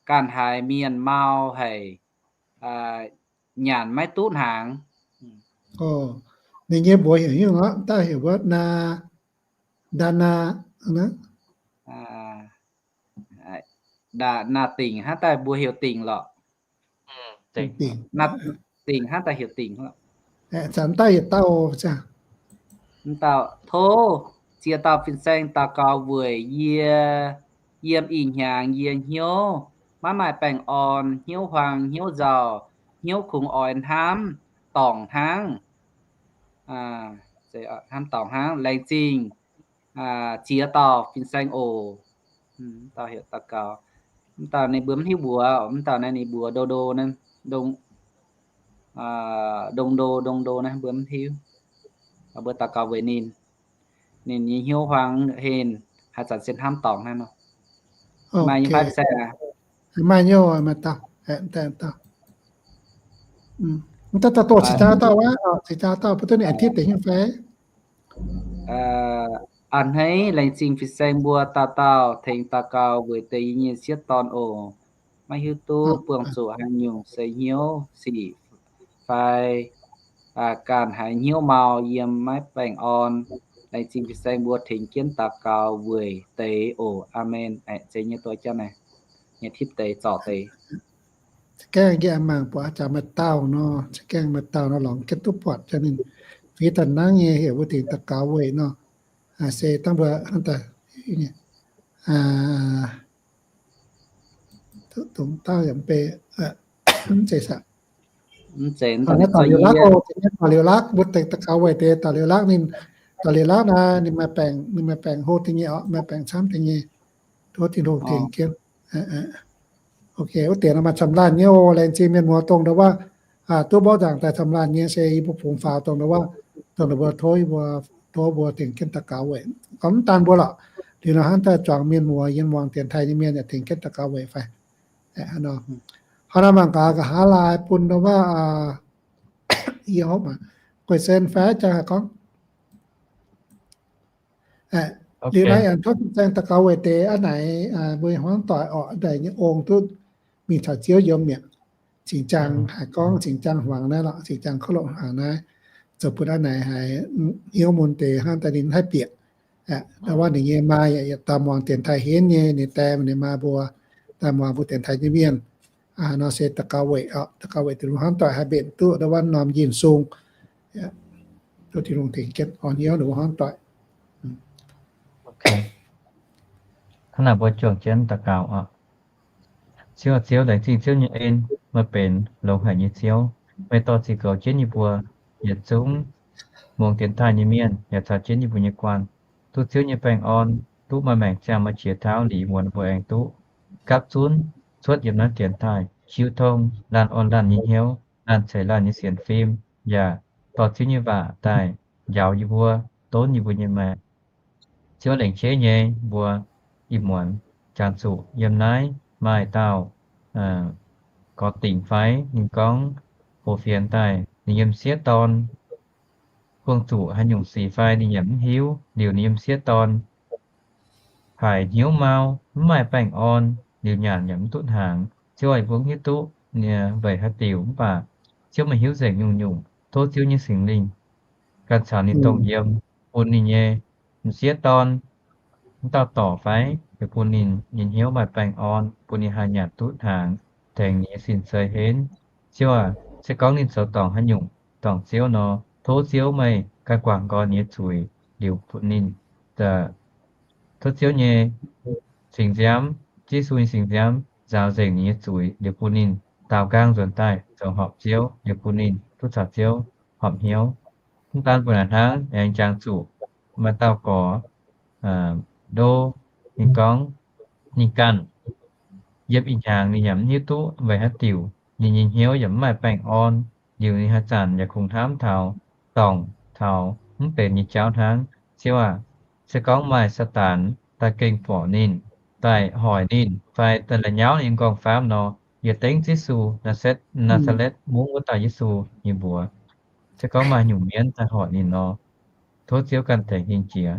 ganh haiz mienh mau haic, nyanc maiv duqv hnaangx. Ninh nyei mbuox heuc nyungc oc, daaih heuc wuov Ndaa, Ndaa Naa, Ndaa Naa Dingc hnangv daaih mbuo heuc Dingc lorqc. Dingc hnangv daaih heuc Dingc. Zanc daaih yietc dauh. Tov ziex dauh fin-saeng daux gaux weic yie, yiem ih hnyangx yie hnyouv maiv maaih baengh orn, hnyouv huaang, hnyouv nzauh, hnyouv kungx oix hnamv dorngc hnangv. Hnamv dorngc hnangv. Laengz zingh ziex dauh fin-saeng oc. Dauh heuc daux gaux. Mv dauh ninh mbuo mv hiuv mbuox, mv dauh naaiv ninh mbuox ndo ndo, ndo ndo ndo ndo naaiv mbuo mv hiuv. Mbuo daux gaux weic ninh. Ninh nyei hnyouv huaang hên, haaix zanc se hnamv dorngc naaiv nor. Maaih nyei fai fin-saeng aac? Maaih nyei, maaih dauh. Mv dauh, dauh doqc cingx daaih dauh aqv, cingx daaih dauh, mv duqv ninh aengx tipv deix nyungc fai? A'hneiv laengz zingh fin-saeng mbuo dauh dauh tengx daux gaux weic deix yie nyei m'sieqv dorn oc. Maiv hiuv duqv buangh zuqc haaix nyungc seix hnyouv sic fai ganh haiz hnyouv mau yiem maiv baengh orn. Laengz zingh fin-saeng mbuo tengx jienv daux gaux weic deix oc. Aamen. Aeqv, zeiz nyei, doix jauv naaiv nyei tipv deix zorc deix. Za'gengh yie mangc buatc jaax maaih dauh nor, za'gengh maaih dauh nor lorngx jienv duqv buatc jaax ninh fiev daaih nangv nyei heuc mbuo tengx daux gaux weic nor. Se dangh mbuo hnangv daaih dongh dauh yaac mv bei, mv zeiz saah. Mv zeiz, daux liuz lakv oc, daux liuz lakv, mbuo tengx daux gaux weic deix daux liuz lakv ninh, da'liuz laauv naaiv ninh maaih baengc, ninh maaih baengc hlo deix nyei orqc, maaih baengc camv deix nyei. Tov Tin-Hungh tengx jienv. Ok, wuov deix nor maaih camv laanh nyei oc. Laengz zingh mienh muoz dongh ndau wuov duqv mborqv nzaangc daaih camv laanh nyei se yie mbuo bungx faaux dongh ndau wuov, dongh ndau mbuo tov yie mbuo, tov mbuo tengx jienv daux gaux weic gorngv mv daan mbuo lorqc. Liuz nor hnangv daaih zuangx mienh muoz yiem muangx dienx taaih nyei mienh yaac tengx jienv daux gaux weic fai. Hnangv nor mangc gaax nqa'haav laaix bun ndau wuov, yie hopv, Guei Sen fai jang haih gorngv. Liuz naaiv aengx tov fin-saeng daux gaux weic deix aqv naaic, mbuo hmuangv doic orqc, daaih nyei ong duqv mingh caux Ziouv yiem mi'aqv. Cingx jaang haiz gorngv, cingx jaang hmuangx naaiv lorqc, cingx jaang kouv longx hmuangx naaiv, zoux bun aqv naaic haiz hnyouv mun deix hnangv daaih ninh haih bieqc. Ndau wuov ninh nyei maa yaac daaih muangx dienx taaih henv nyei, ninh die ninh maa mbuo daaih muangx mbuo dienx taaih nyei mienh. Nor se daux gaux weic, daux gaux weic deix hmuangv doic haih mbenc duqv ndau wuov norm yinh sung. Tov Tin-Hungh tengx jienv orn hnyouv ninh mbuo hmuangv doic. Hnangv naaic mbuo juangc jienv daux gaux oc. Ziouv, Ziouv, laengz zingh Ziouv nyei en, meih benx longx haic nyei Ziouv. Meih dorh ziux goux jienv yie mbuo yietc zungv muangx dienx taaih nyei mienh yaac caux jienv yie mbuo nyei guanh, duqv Ziouv nyei baengh orn, duqv maaih maengc ziangh maaih qiex tauv liuz, muonz mbuo aengx duqv gapv zunv cuotv yiem naaiv dienx taaih, jiu tong laanh orn laanh nyei hnyouv, laanh ceix laanh nyei sienx fim, yaac dorh Ziouv nyei waac daaih njaaux yie mbuo, donv yie mbuo nyei maengc. Ziouv, lengc qeiv nyei mbuo ih muonz jangx zuqc yiem naaiv maaih dauh gorx dingc fai ninh gorngv hoqc fienx daaih ninh yiem m'sieqv dorn buangh zuqc haaix nyungc sic fai ninh yaac mv hiuv. Liuz ninh yiem m'sieqv dorn haiz hnyouv mau, mv maaih baengh orn, liuz nyanc yaac mv duqv hnaangx. Ziouv, yie mbuo mv hiuv duqv ninh weic haaix diuc, mv baac Ziouv meih hiuv nzengc nyungc-nyungc. Tov Ziouv nyei Singx Lingh ganh caux ninh dongh yiem, bun ninh nyei m'sieqv dorn, mv dauh dorc fai, yaac bun ninh nyei hnyouv maaih baengh orn, bun ninh haih nyanc duqv hnaangx, tengx ninh nyei sin-zei henv. Ziouv aac, se gorngv ninh zoux dorngc haaix nyungc dorngc Ziouv nor, tov Ziouv meih ganh guangc nqoi ninh nyei zuiz liuz bun ninh. Tov Ziouv nyei singx-nziaamv, Yesu nyei singx-nziaamv nzaaux nzengc ninh nyei zuiz liuz bun ninh daaux nqaang nzuonx daaih zoux horpc Ziouv, liuz bun ninh duqv caux Ziouv horpc hnyouv. Mv daan mbuo naaic hnangv, aengx jangx zuqc maaih dauh gorx, ndo, ninh gorngv ninh ganh yiem ih hnyangx ninh yaac mv hiuv duqv weic haaix diuc ninh nyei hnyouv yaac mv maaih baengh orn, liuz ninh haaix zanc yaac kungx hnamv taux dorngc taux mv benx nyei jauv hnangv. Ziouv aac, se gorngv maaih Saadaan daaih gengh borqc ninh, daaih hoic ninh fai daaih la'nyauv ninh nyei nqorngv-famv nor, yietc dengv Yesu, Naa^saa^letv, Naa^saa^letv Mungv wuov dauh Yesu nyei mbuox. Se gorngv maaih nyungc mienv daaih hoic ninh nor, tov Ziouv ganh tengx hingh jiex,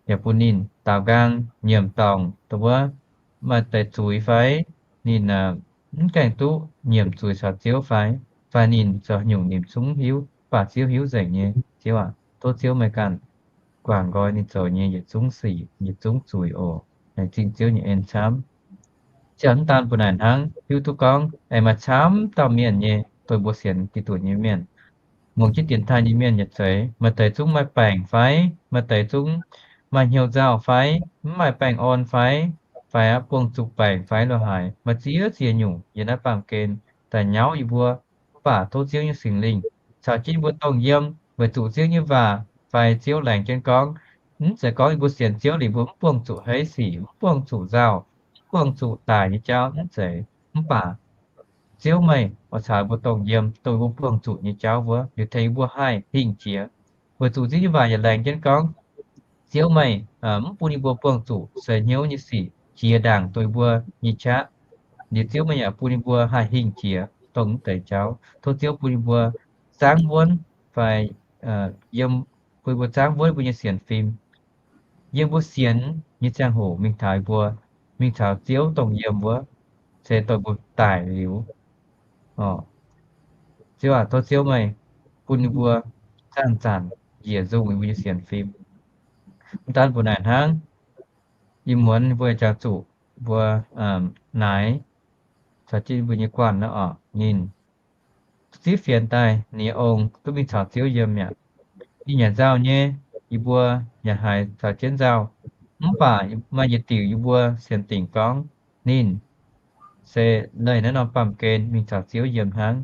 yaac bun ninh daaux nqaang nyiemc dorngc dongh wuov maaih deix zuiz fai, ninh mv gaengh duqv nyiemc zuiz caux Ziouv fai, fai ninh zoux nyungc ninh zungv hiuv, mv baac Ziouv hiuv nzengc nyei. Ziouv aac, tov Ziouv meih ganh guangc nqoi ninh zoux nyei yietc zungv sic, yietc zungv zuiz oc. Laengz zingh Ziouv nyei en camv. Ziouv aac, mv daan mbuo naaic hnangv, hiuv duqv gorngv aengx maaih camv dauh mienh nyei, dongh mbuo sienx Giduc nyei mienh, muangx jienv dienx taaih nyei mienh yietc zeiz, maaih deix zungv maaih baengc fai, maaih deix zungv maaih hnyouv nzauh fai, mv maaih baengh orn fai, fai aqv buangh zuqc baengc fai lo haaix, maaih ziex ziex nyungc yiem naaiv baamh gen daaih nyauv yie mbuo. Mv baac tov Ziouv nyei Singx Lingh caux jienv yie mbuo dongh yiem, weic zuqc Ziouv nyei waac fai Ziouv laengz jienv gorngv, mv zeiz gorngv yie mbuo sienx Ziouv liuz mbuo mv buangh zuqc heiv sic, mv buangh zuqc nzauh, mv buangh zuqc daic nyei jauv, mv zeiz. Mv baac Ziouv meih oix caux mbuo dongh yiem, dongh mbuo buangh zuqc nyei jauv wuov, liuz tengx mbuo haih hingh jiex. Weic zuqc Ziouv nyei waac yaac laengz jienv gorngv, Ziouv meih mv bun ninh mbuo buangh zuqc seix hnyouv nyei sic jiex ndaangc dongh mbuo nyei qaqv. Liuz Ziouv meih yaac bun ninh mbuo haih hingh jiex dongh mv deix jauv. Tov Ziouv bun ninh mbuo zaangv wuonv fai yiem, bun ninh mbuo zaangv wuonv mbuo nyei sienx fim. Yiem mbuo sienx nyei ziangh hoc mingh taux mbuo, mingh taux Ziouv dongh yiem wuov, se dongh mbuo daic liuz. Ziouv aac, tov Ziouv meih bun ninh mbuo zanc-zanc njiec nzungh yiem mbuo nyei sienx fim. Mv daan mbuo naaic hnangv, ih muonz mbuo jangx zuqc mbuo naaiv caux jienv mbuo nyei guanh naaiv oc, ninh zipv fienx daaih, ninh nyei ong duqv mingh caux Ziouv yiem mi'aqv. Ninh nyanc nzauh nyei, yie mbuo yaac haiz caux jienv nzauh. Mv baac maaih yietc diuc yie mbuo sienx dingc gorngv ninh se leih naaiv norm baamh gen mingh caux Ziouv yiem hnangv.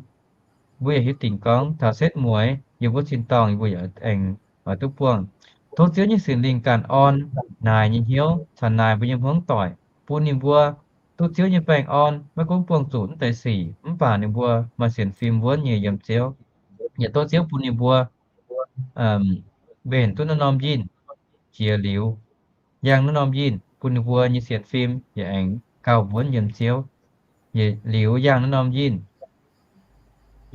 Mbuo yaac hiuv dingc gorngv taux setv mueiz yiem wuov tin-dorngh yie mbuo yaac aengx oix duqv buangh. Tov Ziouv nyei Singx Lingh ganh orn naaic nyei hnyouv caux naaic mbuo nyei hmuangv doic, bun ninh mbuo duqv Ziouv nyei baengh orn, maiv gunv buangh zuqc naaiv deix sic, mv baac ninh mbuo maaih sienx fim wuonv nyei yiem Ziouv. Yaac tov Ziouv bun ninh mbuo mbenc duqv naaiv norm yinh jiex liuz, yangh naaiv norm yinh bun ninh mbuo nyei sienx fim yaac aengx gauh wuonv yiem Ziouv. Liuz yangh naaiv norm yinh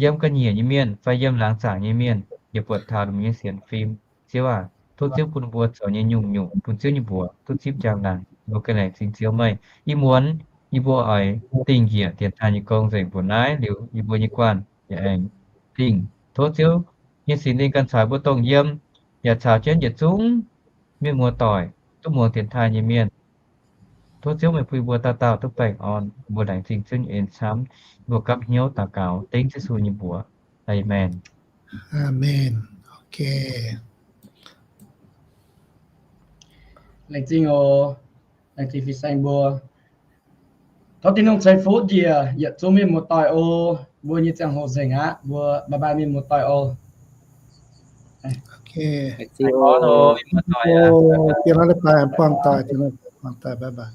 yiem ga'nyiec nyei mienh fai yiem laangz zaangc nyei mienh yaac buatc taux ninh mbuo nyei sienx fim. Ziouv aac, tov Ziouv bun ninh mbuo zoux nyei nyungc-nyungc bun Ziouv nyei mbuox duqv zipv njang-laangc. Mbuo ganh laengz zingh Ziouv meih. Ih muonz yie mbuo oix dingh njiec dienx taaih nyei gong nzengc mbuoqc naaiv liuz, yie mbuo nyei guanh yaac aengx dingh. Tov Ziouv nyei Singx Lingh ganh caux mbuo dongh yiem, yaac caux jienv yietc zungv mienh muoz-doic duqv muangx dienx taaih nyei mienh. Tov Ziouv meih bun mbuo dauh dauh duqv baengh orn. Mbuo laengz zingh Ziouv nyei en camv. Mbuo gapv hnyouv daux gaux dengv Yesu nyei mbuox. Aamen. Aamen. Laengz zingh oc. Laengz zingh fin-saeng mbuo. Tov Tin-Hungh ceix fuqv njiec yietc zungv mienh muoz-doic oc. Mbuo nyei ziangh hoc nzengc aqv. Mbuo bye bye mienh muoz-doic oc. Bye bye.